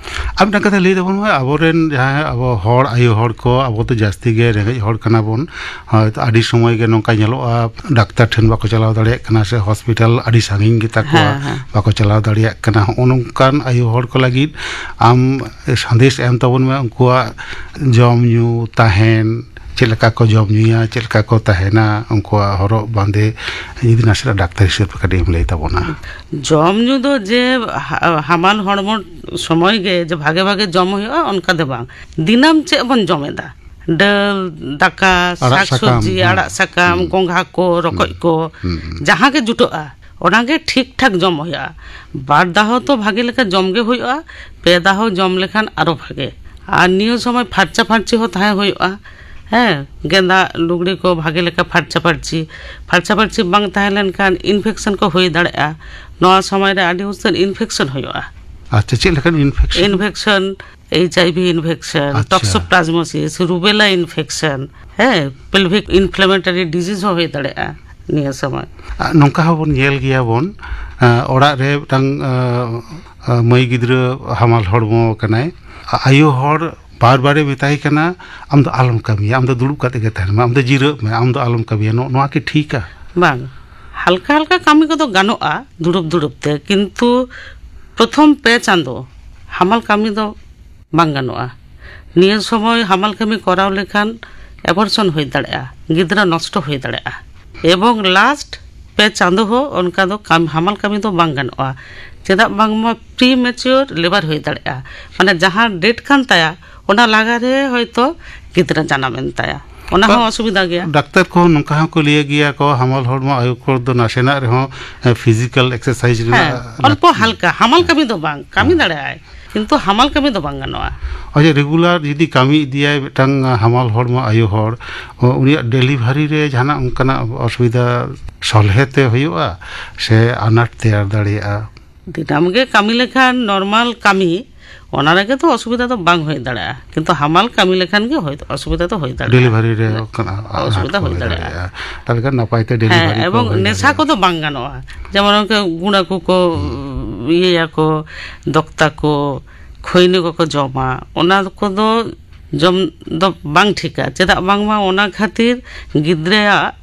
ᱟᱨ ᱢᱤᱫᱴᱟᱝ ᱠᱟᱛᱷᱟ ᱞᱟᱹᱭ ᱛᱟᱵᱚᱱ ᱢᱮ, ᱟᱵᱚᱨᱮᱱ ᱡᱟᱦᱟᱸᱭ ᱟᱵᱚ ᱦᱚᱲ, ᱟᱭᱳ ᱦᱚᱲ ᱠᱚ, ᱟᱵᱚ ᱫᱚ ᱡᱟᱹᱥᱛᱤ ᱜᱮ ᱨᱮᱸᱜᱮᱡ ᱦᱚᱲ ᱠᱟᱱᱟ ᱵᱚᱱ᱾ ᱦᱚᱭᱛᱳ ᱟᱹᱰᱤ ᱥᱚᱢᱚᱭ ᱜᱮ ᱱᱚᱝᱠᱟ ᱧᱮᱞᱚᱜᱼᱟ, ᱰᱟᱠᱛᱟᱨ ᱴᱷᱮᱱ ᱵᱟᱠᱚ ᱪᱟᱞᱟᱣ ᱫᱟᱲᱮᱭᱟᱜ ᱠᱟᱱᱟ ᱥᱮ ᱦᱚᱥᱯᱤᱴᱟᱞ ᱟᱹᱰᱤ ᱥᱟᱺᱜᱤᱧ ᱜᱮᱛᱟ ᱠᱚᱣᱟ, ᱦᱮᱸ, ᱦᱮᱸ᱾ ᱵᱟᱠᱚ ᱪᱟᱞᱟᱣ ᱫᱟᱲᱮᱭᱟᱜ ᱠᱟᱱᱟ᱾ ᱦᱚᱸᱜᱼᱚ ᱱᱚᱝᱠᱟᱱ ᱟᱭᱳ ᱦᱚᱲ ᱠᱚ ᱞᱟᱹᱜᱤᱫ ᱟᱢ ᱥᱟᱸᱫᱮᱥ ᱮᱢ ᱛᱟᱵᱚᱱ ᱢᱮ, ᱩᱱᱠᱩᱣᱟᱜ ᱡᱚᱢ ᱧᱩ, ᱛᱟᱦᱮᱱ, ᱪᱮᱫ ᱞᱮᱠᱟ ᱠᱚ ᱡᱚᱢ ᱧᱩᱭᱟ, ᱪᱮᱫ ᱞᱮᱠᱟ ᱠᱚ ᱛᱟᱦᱮᱱᱟ, ᱩᱱᱠᱩᱣᱟᱜ ᱦᱚᱨᱚᱜ ᱵᱟᱸᱫᱮ, ᱡᱩᱫᱤ ᱱᱟᱥᱮᱱᱟᱜ ᱰᱟᱠᱛᱟᱨ ᱦᱤᱥᱟᱹᱵ ᱛᱮ ᱠᱟᱹᱴᱤᱡ ᱮᱢ ᱞᱟᱹᱭ ᱛᱟᱵᱚᱱᱟ᱾ ᱡᱚᱢ ᱧᱩ ᱫᱚ ᱡᱮ ᱦᱟ-, ᱦᱟᱢᱟᱞ ᱦᱚᱲᱢᱚ ᱥᱚᱢᱚᱭ ᱜᱮ ᱡᱮ ᱵᱷᱟᱜᱮ ᱵᱷᱟᱜᱮ ᱡᱚᱢ ᱦᱩᱭᱩᱜᱼᱟ, ᱚᱱᱠᱟ ᱫᱚ ᱵᱟᱝ᱾ ᱫᱤᱱᱟᱹᱢ ᱪᱮᱫ ᱵᱚᱱ ᱡᱚᱢ ᱮᱫᱟ? ᱰᱟᱹᱞ, ᱫᱟᱠᱟ, ᱟᱲᱟᱜ ᱥᱟᱠ ᱥᱟᱠᱟᱢ, ᱥᱚᱵᱽᱡᱤ, ᱦᱩᱸ᱾ ᱟᱲᱟᱜ ᱥᱟᱠᱟᱢ, ᱦᱩᱸ᱾ ᱜᱚᱸᱜᱷᱟ ᱠᱚ, ᱨᱚᱠᱚᱡ ᱦᱩᱸ᱾ ᱠᱚ, ᱦᱩᱸ, ᱦᱩᱸ᱾ ᱡᱟᱦᱟᱸ ᱜᱮ ᱡᱩᱴᱟᱹᱜᱼᱟ, ᱚᱱᱟ ᱜᱮ ᱴᱷᱤᱠ ᱴᱷᱟᱠ ᱡᱚᱢ ᱦᱩᱭᱩᱜᱼᱟ᱾ ᱵᱟᱨ ᱫᱷᱟᱣ ᱛᱚ ᱵᱷᱟᱜᱮ ᱞᱮᱠᱟ ᱡᱚᱢ ᱜᱮ ᱦᱩᱭᱩᱜᱼᱟ, ᱯᱮ ᱫᱷᱟᱣ ᱡᱚᱢ ᱞᱮᱠᱷᱟᱱ ᱟᱨᱚ ᱵᱷᱟᱜᱮ᱾ ᱟᱨ ᱱᱤᱭᱟᱹ ᱥᱚᱢᱚᱭ ᱯᱷᱟᱨᱪᱟ ᱯᱷᱟᱨᱪᱤ ᱦᱚᱸ ᱛᱟᱦᱮᱸ ᱦᱩᱭᱩᱜᱼᱟ᱾ ᱦᱮᱸ, ᱜᱮᱸᱫᱟᱜ ᱞᱩᱜᱽᱲᱤ ᱠᱚ ᱵᱷᱟᱜᱮ ᱞᱮᱠᱟ ᱯᱷᱟᱨᱪᱟ ᱯᱷᱟᱨᱪᱤ, ᱯᱷᱟᱨᱪᱟ ᱯᱷᱟᱨᱪᱤ ᱵᱟᱝ ᱛᱟᱦᱮᱸ ᱞᱮᱱᱠᱷᱟᱱ ᱤᱱᱯᱷᱮᱠᱥᱚᱱ ᱠᱚ ᱦᱩᱭ ᱫᱟᱲᱮᱭᱟᱜᱼᱟ᱾ ᱱᱚᱣᱟ ᱥᱚᱢᱚᱭ ᱨᱮ ᱟᱹᱰᱤ ᱩᱥᱛᱟᱹᱨ ᱤᱱᱯᱷᱮᱠᱥᱚᱱ ᱦᱩᱭᱩᱜᱼᱟ᱾ ᱟᱪᱪᱷᱟ, ᱪᱮᱫ ᱞᱮᱠᱟᱱ ᱤᱱᱯᱷᱮᱠᱥᱚᱱ? ᱤᱱᱯᱷᱮᱠᱥᱚᱱ, ᱮᱭᱤᱪ ᱟᱭ ᱵᱷᱤ ᱤᱱᱯᱷᱮᱠᱥᱚᱱ, ᱟᱪᱪᱷᱟ᱾ ᱴᱚᱠᱥᱳᱯᱞᱟᱡᱢᱳᱥᱤᱥ, ᱨᱩᱵᱮᱞᱟ ᱤᱱᱯᱷᱮᱠᱥᱚᱱ, ᱦᱮᱸ, ᱯᱮᱞᱵᱷᱤᱠ ᱤᱱᱯᱷᱞᱟᱢᱮᱴᱟᱨᱤ ᱰᱤᱡᱤᱡᱽ ᱦᱚᱸ ᱦᱩᱭ ᱫᱟᱲᱮᱭᱟᱜᱼᱟ ᱱᱤᱭᱟᱹ ᱥᱚᱢᱚᱭ᱾ ᱟ, ᱱᱚᱝᱠᱟ ᱦᱚᱸᱵᱚᱱ ᱧᱮᱞ ᱜᱮᱭᱟ ᱵᱚᱱ, ᱟ, ᱚᱲᱟᱜ ᱨᱮ ᱢᱤᱫᱴᱟᱝ, ᱟ, ᱟ, ᱢᱟᱹᱭ ᱜᱤᱫᱽᱨᱟᱹ ᱦᱟᱢᱟᱞ ᱦᱚᱲᱢᱚ ᱠᱟᱱᱟᱭ, ᱟ-, ᱟᱭᱳ ᱦᱚᱲ ᱵᱟᱨ ᱵᱟᱨᱮ ᱢᱮᱛᱟᱭ ᱠᱟᱱᱟ, "ᱟᱢ ᱫᱚ ᱟᱞᱚᱢ ᱠᱟᱹᱢᱤᱭᱟ, ᱟᱢ ᱫᱚ ᱫᱩᱲᱩᱵ ᱠᱟᱛᱮ ᱜᱮ ᱛᱟᱦᱮᱱ ᱢᱮ, ᱟᱢ ᱫᱚ ᱡᱤᱨᱟᱹᱜ ᱢᱮ, ᱟᱢ ᱫᱚ ᱟᱞᱚᱢ ᱠᱟᱹᱢᱤᱭᱟ", ᱱᱚ-, ᱱᱚᱣᱟ ᱠᱤ ᱴᱷᱤᱠᱟ? ᱵᱟᱝ, ᱦᱟᱞᱠᱟ ᱦᱟᱞᱠᱟ ᱠᱟᱹᱢᱤ ᱠᱚᱫᱚ ᱜᱟᱱᱚᱜᱼᱟ ᱫᱩᱲᱩᱵ ᱫᱩᱲᱩᱵ ᱛᱮ, ᱠᱤᱱᱛᱩ ᱯᱨᱚᱛᱷᱚᱢ ᱯᱮ ᱪᱟᱸᱫᱚ ᱦᱟᱢᱟᱞ ᱠᱟᱹᱢᱤ ᱫᱚ ᱵᱟᱝ ᱜᱟᱱᱚᱜᱼᱟ᱾ ᱱᱤᱭᱟᱹ ᱥᱚᱢᱚᱭ ᱦᱟᱢᱟᱞ ᱠᱟᱹᱢᱤ ᱠᱚᱨᱟᱣ ᱞᱮᱠᱷᱟᱱ ᱮᱵᱚᱨᱥᱚᱱ ᱦᱩᱭ ᱫᱟᱲᱮᱭᱟᱜᱼᱟ, ᱜᱤᱫᱽᱨᱟᱹ ᱱᱚᱥᱴᱚ ᱦᱩᱭ ᱫᱟᱲᱮᱭᱟᱜᱼᱟ᱾ ᱮᱵᱚᱝ ᱞᱟᱥᱴ ᱯᱮ ᱪᱟᱸᱫᱚ ᱦᱚᱸ ᱚᱱᱠᱟ ᱫᱚ ᱠᱟᱢ-, ᱦᱟᱢᱟᱞ ᱠᱟᱹᱢᱤ ᱫᱚ ᱵᱟᱝ ᱜᱟᱱᱚᱜᱼᱟ᱾ ᱪᱮᱫᱟᱜ ᱵᱟᱝᱢᱟ ᱯᱨᱤ ᱢᱮᱪᱩᱨ ᱞᱮᱵᱟᱨ ᱦᱩᱭ ᱫᱟᱲᱮᱭᱟᱜᱼᱟ, ᱢᱟᱱᱮ ᱡᱟᱦᱟᱸ ᱰᱮᱴ ᱠᱟᱱ ᱛᱟᱭᱟ ᱚᱱᱟ ᱞᱟᱜᱟ ᱨᱮ ᱦᱚᱭᱛᱳ ᱜᱤᱫᱽᱨᱟᱹ ᱡᱟᱱᱟᱢ ᱮᱱ ᱛᱟᱭᱟ᱾ ᱚᱱᱟ ᱦᱚᱸ ᱚᱥᱩᱵᱤᱫᱷᱟ ᱜᱮᱭᱟ᱾ ᱰᱟᱠᱛᱟᱨ ᱠᱚᱦᱚᱸ ᱱᱚᱝᱠᱟ ᱦᱚᱸᱠᱚ ᱞᱟᱹᱭ ᱜᱮᱭᱟ ᱠᱚ, ᱦᱟᱢᱟᱞ ᱦᱚᱲᱢᱚ ᱟᱭᱳ ᱦᱚᱲ ᱫᱚ ᱱᱟᱥᱮᱱᱟᱜ ᱨᱮᱦᱚᱸ ᱯᱷᱤᱡᱤᱠᱟᱞ ᱮᱠᱥᱟᱨᱥᱟᱭᱤᱡᱽ ᱨᱮᱱᱟᱜ ᱦᱮᱸ, ᱚᱞᱯᱚ ᱞᱟᱹᱠᱛᱤ᱾ ᱦᱟᱞᱠᱟ ᱦᱟᱢᱟᱞ ᱠᱟᱹᱢᱤ ᱫᱚ ᱵᱟᱝ, ᱠᱟᱹᱢᱤ ᱫᱟᱲᱮᱭᱟᱜᱼᱟᱭ, ᱠᱤᱱᱛᱩ ᱦᱟᱢᱟᱞ ᱠᱟᱹᱢᱤ ᱫᱚ ᱵᱟᱝ ᱜᱟᱱᱚᱜᱼᱟ᱾ ᱚᱡᱮ ᱨᱮᱜᱩᱞᱟᱨ ᱡᱩᱫᱤ ᱠᱟᱹᱢᱤ ᱤᱫᱤᱭᱟᱭ ᱢᱤᱫᱴᱟᱝ ᱦᱟᱢᱟᱞ ᱦᱚᱲᱢᱚ ᱟᱭᱳ ᱦᱚᱲ, ᱩᱱᱤᱭᱟᱜ ᱰᱮᱞᱤᱵᱷᱟᱨᱤ ᱨᱮ ᱡᱟᱦᱟᱱᱟᱜ ᱚᱱᱠᱟᱱᱟᱜ ᱚᱥᱩᱵᱤᱫᱷᱟ ᱥᱚᱞᱦᱮ ᱛᱮ ᱦᱩᱭᱩᱜᱼᱟ ᱥᱮ ᱟᱱᱟᱴ ᱛᱮᱭᱟᱨ ᱫᱟᱲᱮᱭᱟᱜᱼᱟ? ᱫᱤᱱᱟᱹᱢ ᱜᱮ ᱠᱟᱹᱢᱤ ᱞᱮᱠᱷᱟᱱ ᱱᱚᱨᱢᱟᱞ ᱠᱟᱹᱢᱤ, ᱚᱱᱟ ᱨᱮᱜᱮ ᱫᱚ ᱚᱥᱩᱵᱤᱫᱷᱟ ᱫᱚ ᱵᱟᱝ ᱦᱩᱭ ᱫᱟᱲᱮᱭᱟᱜᱼᱟ, ᱠᱤᱱᱛᱩ ᱦᱟᱢᱟᱞ ᱠᱟᱹᱢᱤ ᱞᱮᱠᱷᱟᱱ ᱜᱮ ᱦᱩᱭ, ᱚᱥᱩᱵᱤᱫᱷᱟ ᱫᱚ ᱦᱩᱭ ᱫᱟᱲᱮᱭᱟᱜᱼᱟ᱾ ᱰᱮᱞᱤᱵᱷᱟᱨᱤ ᱨᱮ ᱚᱱᱠᱟᱱᱟᱜ ᱟᱱᱟᱴ ᱚᱥᱩᱵᱤᱫᱷᱟ ᱠᱚ ᱦᱩᱭ ᱦᱩᱭ ᱫᱟᱲᱮᱭᱟᱜᱼᱟ᱾ ᱫᱟᱲᱮᱭᱟᱜᱼᱟ᱾ ᱛᱟᱦᱚᱞᱮ ᱠᱷᱟᱱ ᱱᱟᱯᱟᱭ ᱛᱮ ᱦᱮᱸ, ᱰᱮᱞᱤᱵᱷᱟᱨᱤ ᱠᱚ ᱮᱵᱚᱝ ᱦᱩᱭ ᱱᱮᱥᱟ ᱫᱟᱲᱮᱭᱟᱜᱼᱟ᱾ ᱠᱚᱫᱚ ᱵᱟᱝ ᱜᱟᱱᱚᱜᱼᱟ᱾ ᱡᱮᱢᱚᱱ ᱚᱱᱠᱟ ᱜᱩᱲ ᱟᱠᱚ ᱠᱚ, ᱤᱭᱟᱹᱭᱟᱠᱚ, ᱫᱚᱠᱛᱟ ᱠᱚ, ᱠᱷᱚᱭᱱᱤ ᱠᱚᱠᱚ ᱡᱚᱢᱟ, ᱚᱱᱟ ᱠᱚᱫᱚ ᱡᱚᱢ ᱫᱚ ᱵᱟᱝ ᱴᱷᱤᱠᱟ᱾ ᱪᱮᱫᱟᱜ ᱵᱟᱝᱢᱟ ᱚᱱᱟ ᱠᱷᱟᱹᱛᱤᱨ ᱜᱤᱫᱽᱨᱟᱹᱣᱟᱜ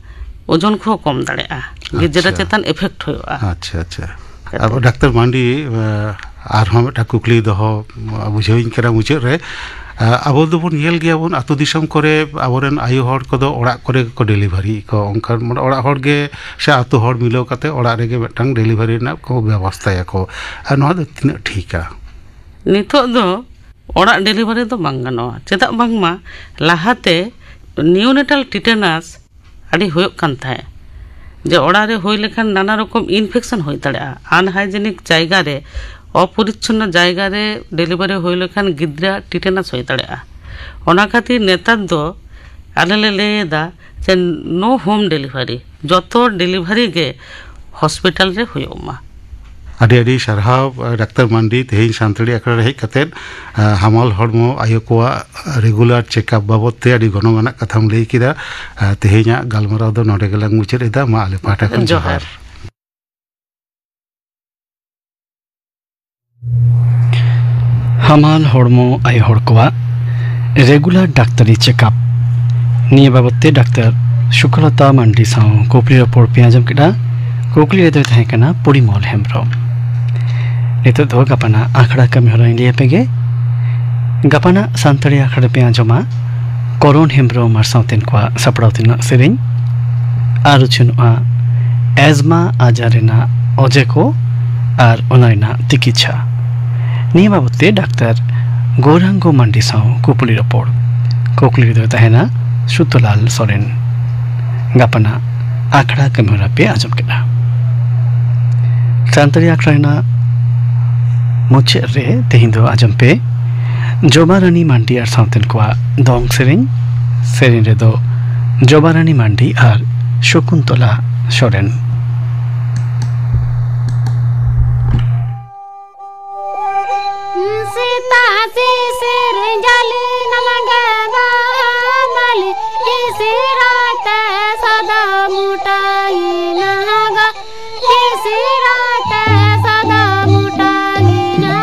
ᱳᱡᱚᱱ ᱠᱚᱦᱚᱸ ᱠᱚᱢ ᱫᱟᱲᱮᱭᱟᱜᱼᱟ, ᱜᱤᱫᱽᱨᱟᱹ ᱟᱪᱪᱷᱟ᱾ ᱪᱮᱛᱟᱱ ᱮᱯᱷᱮᱠᱴ ᱦᱩᱭᱩᱜᱼᱟ᱾ ᱟᱪᱪᱷᱟ, ᱟᱪᱪᱷᱟ᱾ ᱠᱟᱛᱮ᱾ ᱟᱵᱚ ᱰᱟᱠᱛᱟᱨ ᱢᱟᱱᱰᱤ, ᱟᱨᱦᱚᱸ ᱢᱤᱫᱴᱟᱝ ᱠᱩᱠᱞᱤ ᱫᱚᱦᱚ ᱵᱩᱡᱷᱟᱹᱣᱤᱧ ᱠᱟᱱᱟ ᱢᱩᱪᱟᱹᱫ ᱨᱮ᱾ ᱟᱵᱚ ᱫᱚᱵᱚᱱ ᱧᱮᱞ ᱜᱮᱭᱟᱵᱚᱱ, ᱟᱹᱛᱩ ᱫᱤᱥᱚᱢ ᱠᱚᱨᱮ ᱟᱵᱚᱨᱮᱱ ᱟᱭᱳ ᱦᱚᱲ ᱠᱚᱫᱚ ᱚᱲᱟᱜ ᱠᱚᱨᱮ ᱜᱮᱠᱚ ᱰᱮᱞᱤᱵᱷᱟᱨᱤ ᱠᱚ, ᱚᱱᱠᱟᱱ ᱢᱟᱱᱮ ᱚᱲᱟᱜ ᱦᱚᱲ ᱜᱮ ᱥᱮ ᱟᱹᱛᱩ ᱦᱚᱲ ᱢᱤᱞᱟᱹᱣ ᱠᱟᱛᱮ ᱚᱲᱟᱜ ᱨᱮᱜᱮ ᱢᱤᱫᱴᱟᱝ ᱰᱮᱞᱤᱵᱷᱟᱨᱤ ᱨᱮᱱᱟᱜ ᱠᱚ ᱵᱮᱵᱚᱥᱛᱷᱟᱭᱟᱠᱚ᱾ ᱟᱨ ᱱᱚᱣᱟ ᱫᱚ ᱛᱤᱱᱟᱹᱜ ᱴᱷᱤᱠᱟ? ᱱᱤᱛᱚᱜ ᱫᱚ ᱚᱲᱟᱜ ᱰᱮᱞᱤᱵᱷᱟᱨᱤ ᱫᱚ ᱵᱟᱝ ᱜᱟᱱᱚᱜᱼᱟ᱾ ᱪᱮᱫᱟᱜ ᱵᱟᱝᱢᱟ ᱞᱟᱦᱟᱛᱮ ᱱᱤᱭᱳᱱᱮᱴᱟᱞ ᱴᱤᱴᱮᱱᱟᱥ ᱟᱹᱰᱤ ᱦᱩᱭᱩᱜ ᱠᱟᱱ ᱛᱟᱦᱮᱸᱫ, ᱡᱮ ᱚᱲᱟᱜ ᱨᱮ ᱦᱩᱭ ᱞᱮᱠᱷᱟᱱ ᱱᱟᱱᱟ ᱨᱚᱠᱚᱢ ᱤᱱᱯᱷᱮᱠᱥᱚᱱ ᱦᱩᱭ ᱫᱟᱲᱮᱭᱟᱜᱼᱟ᱾ ᱟᱱᱦᱟᱭᱡᱮᱱᱤᱠ ᱡᱟᱭᱜᱟ ᱨᱮ, ᱚᱯᱚᱨᱤᱪᱪᱷᱚᱱᱱᱚ ᱡᱟᱭᱜᱟ ᱨᱮ ᱰᱮᱞᱤᱵᱷᱟᱨᱤ ᱦᱩᱭ ᱞᱮᱠᱷᱟᱱ ᱜᱤᱫᱽᱨᱟᱹ ᱴᱤᱴᱮᱱᱟᱥ ᱦᱩᱭ ᱫᱟᱲᱮᱭᱟᱜᱼᱟ᱾ ᱚᱱᱟ ᱠᱷᱟᱹᱛᱤᱨ ᱱᱮᱛᱟᱨ ᱫᱚ ᱟᱞᱮ ᱞᱮ ᱞᱟᱹᱭ ᱮᱫᱟ ᱡᱮ ᱱᱳ ᱦᱳᱢ ᱰᱮᱞᱤᱵᱷᱟᱨᱤ, ᱡᱚᱛᱚ ᱰᱮᱞᱤᱵᱷᱟᱨᱤ ᱜᱮ ᱦᱚᱥᱯᱤᱴᱟᱞ ᱨᱮ ᱦᱩᱭᱩᱜ ᱢᱟ᱾ ᱟᱹᱰᱤ ᱟᱹᱰᱤ ᱥᱟᱨᱦᱟᱣ, ᱰᱟᱠᱛᱟᱨ ᱢᱟᱱᱰᱤ, ᱛᱮᱦᱮᱧ ᱥᱟᱱᱛᱟᱲᱤ ᱟᱠᱷᱲᱟ ᱨᱮ ᱦᱮᱡ ᱠᱟᱛᱮᱫ, ᱟ, ᱦᱟᱢᱟᱞ ᱦᱚᱲᱢᱚ ᱟᱭᱳ ᱠᱚᱣᱟᱜ ᱨᱮᱜᱩᱞᱟᱨ ᱪᱮᱠᱟᱯ ᱵᱟᱵᱚᱫ ᱛᱮ ᱟᱹᱰᱤ ᱜᱚᱱᱚᱝ ᱟᱱᱟᱜ ᱠᱟᱛᱷᱟᱢ ᱞᱟᱹᱭ ᱠᱮᱫᱟ᱾ ᱟ, ᱛᱮᱦᱮᱧᱟᱜ ᱜᱟᱞᱢᱟᱨᱟᱣ ᱫᱚ ᱱᱚᱰᱮ ᱜᱮᱞᱟᱝ ᱢᱩᱪᱟᱹᱫ ᱮᱫᱟ᱾ ᱢᱟ ᱟᱞᱮ ᱯᱟᱦᱴᱟ ᱠᱷᱚᱱ ᱡᱚᱦᱟᱨ᱾ ᱡᱚᱦᱟᱨ᱾ ᱦᱟᱢᱟᱞ ᱦᱚᱲᱢᱚ ᱟᱭᱳ ᱦᱚᱲ ᱠᱚᱣᱟᱜ ᱨᱮᱜᱩᱞᱟᱨ ᱰᱟᱠᱛᱟᱨᱤ ᱪᱮᱠᱟᱯ, ᱱᱤᱭᱟᱹ ᱵᱟᱵᱚᱫ ᱛᱮ ᱰᱟᱠᱛᱟᱨ ᱥᱩᱠᱞᱚᱛᱟ ᱢᱟᱱᱰᱤ ᱥᱟᱶ ᱠᱩᱠᱞᱤ ᱨᱚᱯᱚᱲ ᱯᱮ ᱟᱸᱡᱚᱢ ᱠᱮᱫᱟ᱾ ᱠᱩᱠᱞᱤ ᱨᱮᱫᱚᱭ ᱛᱟᱦᱮᱸ ᱠᱟᱱᱟ ᱯᱚᱨᱤᱢᱚᱞ ᱦᱮᱢᱵᱨᱚᱢ᱾ ᱱᱤᱛᱚᱜ ᱫᱚ ᱜᱟᱯᱟᱱᱟᱜ ᱟᱠᱷᱲᱟ ᱠᱟᱹᱢᱤ ᱦᱚᱨᱟᱧ ᱞᱟᱹᱭ ᱟᱯᱮ ᱜᱮ᱾ ᱜᱟᱯᱟᱱᱟᱜ ᱥᱟᱱᱛᱟᱲᱤ ᱟᱠᱷᱲᱟ ᱨᱮᱯᱮ ᱟᱸᱡᱚᱢᱟ ᱠᱚᱨᱚᱱ ᱦᱮᱢᱵᱨᱚᱢ ᱟᱨ ᱥᱟᱶᱛᱮᱱ ᱠᱚᱣᱟᱜ ᱥᱟᱯᱲᱟᱣ ᱛᱮᱱᱟᱜ ᱥᱮᱨᱮᱧ, ᱟᱨ ᱩᱪᱷᱟᱹᱱᱚᱜᱼᱟ ᱮᱡᱢᱟ ᱟᱡᱟᱨ ᱨᱮᱱᱟᱜ ᱚᱡᱮ ᱠᱚ ᱟᱨ ᱚᱱᱟ ᱨᱮᱱᱟᱜ ᱛᱤᱠᱤᱪᱷᱟ᱾ ᱱᱤᱭᱟᱹ ᱵᱟᱵᱚᱫ ᱛᱮ ᱰᱟᱠᱛᱟᱨ ᱜᱳᱨᱟᱝᱜᱚ ᱢᱟᱱᱰᱤ ᱥᱟᱶ ᱠᱩᱯᱞᱤ ᱨᱚᱯᱚᱲ᱾ ᱠᱩᱠᱞᱤ ᱨᱮᱫᱚᱭ ᱛᱟᱦᱮᱱᱟ ᱥᱩᱛᱚᱞᱟᱞ ᱥᱚᱨᱮᱱ᱾ ᱜᱟᱯᱟᱱᱟᱜ ᱟᱠᱷᱲᱟ ᱠᱟᱹᱢᱤᱦᱚᱨᱟ ᱯᱮ ᱟᱸᱡᱚᱢ ᱠᱮᱫᱟ᱾ ᱥᱟᱱᱛᱟᱲᱤ ᱟᱠᱷᱲᱟ ᱨᱮᱱᱟᱜ ᱢᱩᱪᱟᱹᱫ ᱨᱮ ᱛᱮᱦᱮᱧ ᱫᱚ ᱟᱸᱡᱚᱢ ᱯᱮ ᱡᱚᱵᱟ ᱨᱟᱱᱤ ᱢᱟᱱᱰᱤ ᱟᱨ ᱥᱟᱶᱛᱮᱱ ᱠᱚᱣᱟᱜ ᱫᱚᱝ ᱥᱮᱨᱮᱧ᱾ ᱥᱮᱨᱮᱧ ᱨᱮᱫᱚ ᱡᱚᱵᱟ ᱨᱟᱱᱤ ᱢᱟᱱᱰᱤ ᱟᱨ ᱥᱚᱠᱩᱱᱛᱚᱞᱟ ᱥᱚᱨᱮᱱ᱾ ᱥᱮᱛᱟ ᱥᱤᱥᱤᱨ ᱡᱟᱹᱞᱤ ᱱᱟᱞᱟᱜᱮ ᱵᱟᱦᱟ ᱢᱟᱹᱞᱤ, ᱤᱥᱤᱨᱟᱭ ᱛᱮ ᱥᱟᱫᱟ ᱢᱚᱴᱟᱭᱮᱱᱟ ᱜᱟ, ᱤᱥᱤᱨᱟᱭ ᱛᱮ ᱥᱟᱫᱟ ᱢᱚᱴᱟᱭᱮᱱᱟ᱾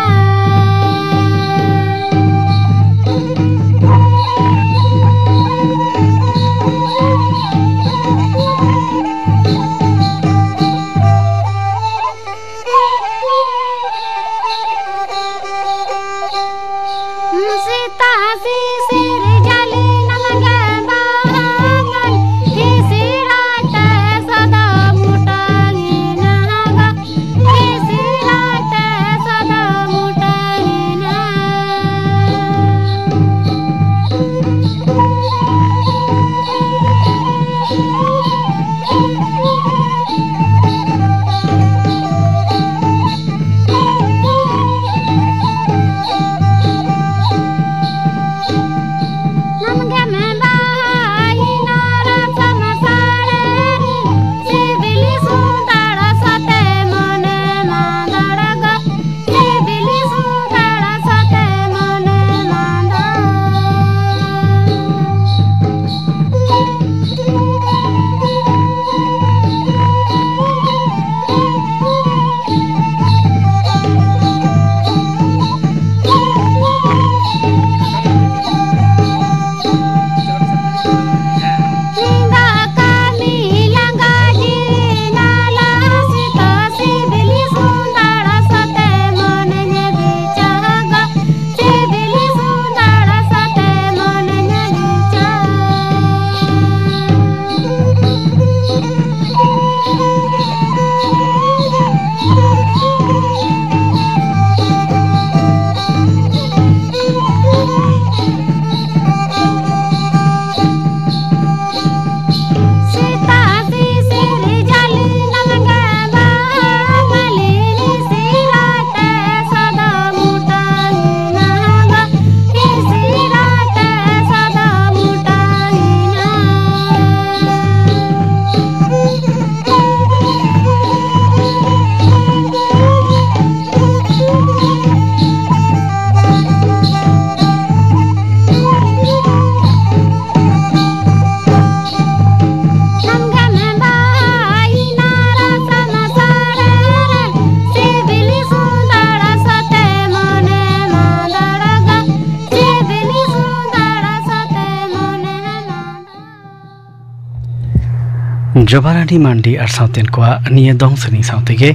ᱡᱚᱵᱟᱨᱟᱱᱤ ᱢᱟᱱᱰᱤ ᱟᱨ ᱥᱟᱶᱛᱮᱱ ᱠᱚᱣᱟᱜ ᱱᱤᱭᱟᱹ ᱫᱚᱝ ᱥᱮᱨᱮᱧ ᱥᱟᱶ ᱛᱮᱜᱮ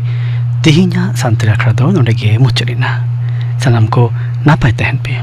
ᱛᱮᱦᱮᱧᱟᱜ ᱥᱟᱱᱛᱟᱲᱤ ᱟᱠᱷᱲᱟ ᱫᱚ ᱱᱚᱰᱮ ᱜᱮ ᱢᱩᱪᱟᱹᱫ ᱮᱱᱟ᱾ ᱥᱟᱱᱟᱢ ᱠᱚ ᱱᱟᱯᱟᱭ ᱛᱟᱦᱮᱱ ᱯᱮ᱾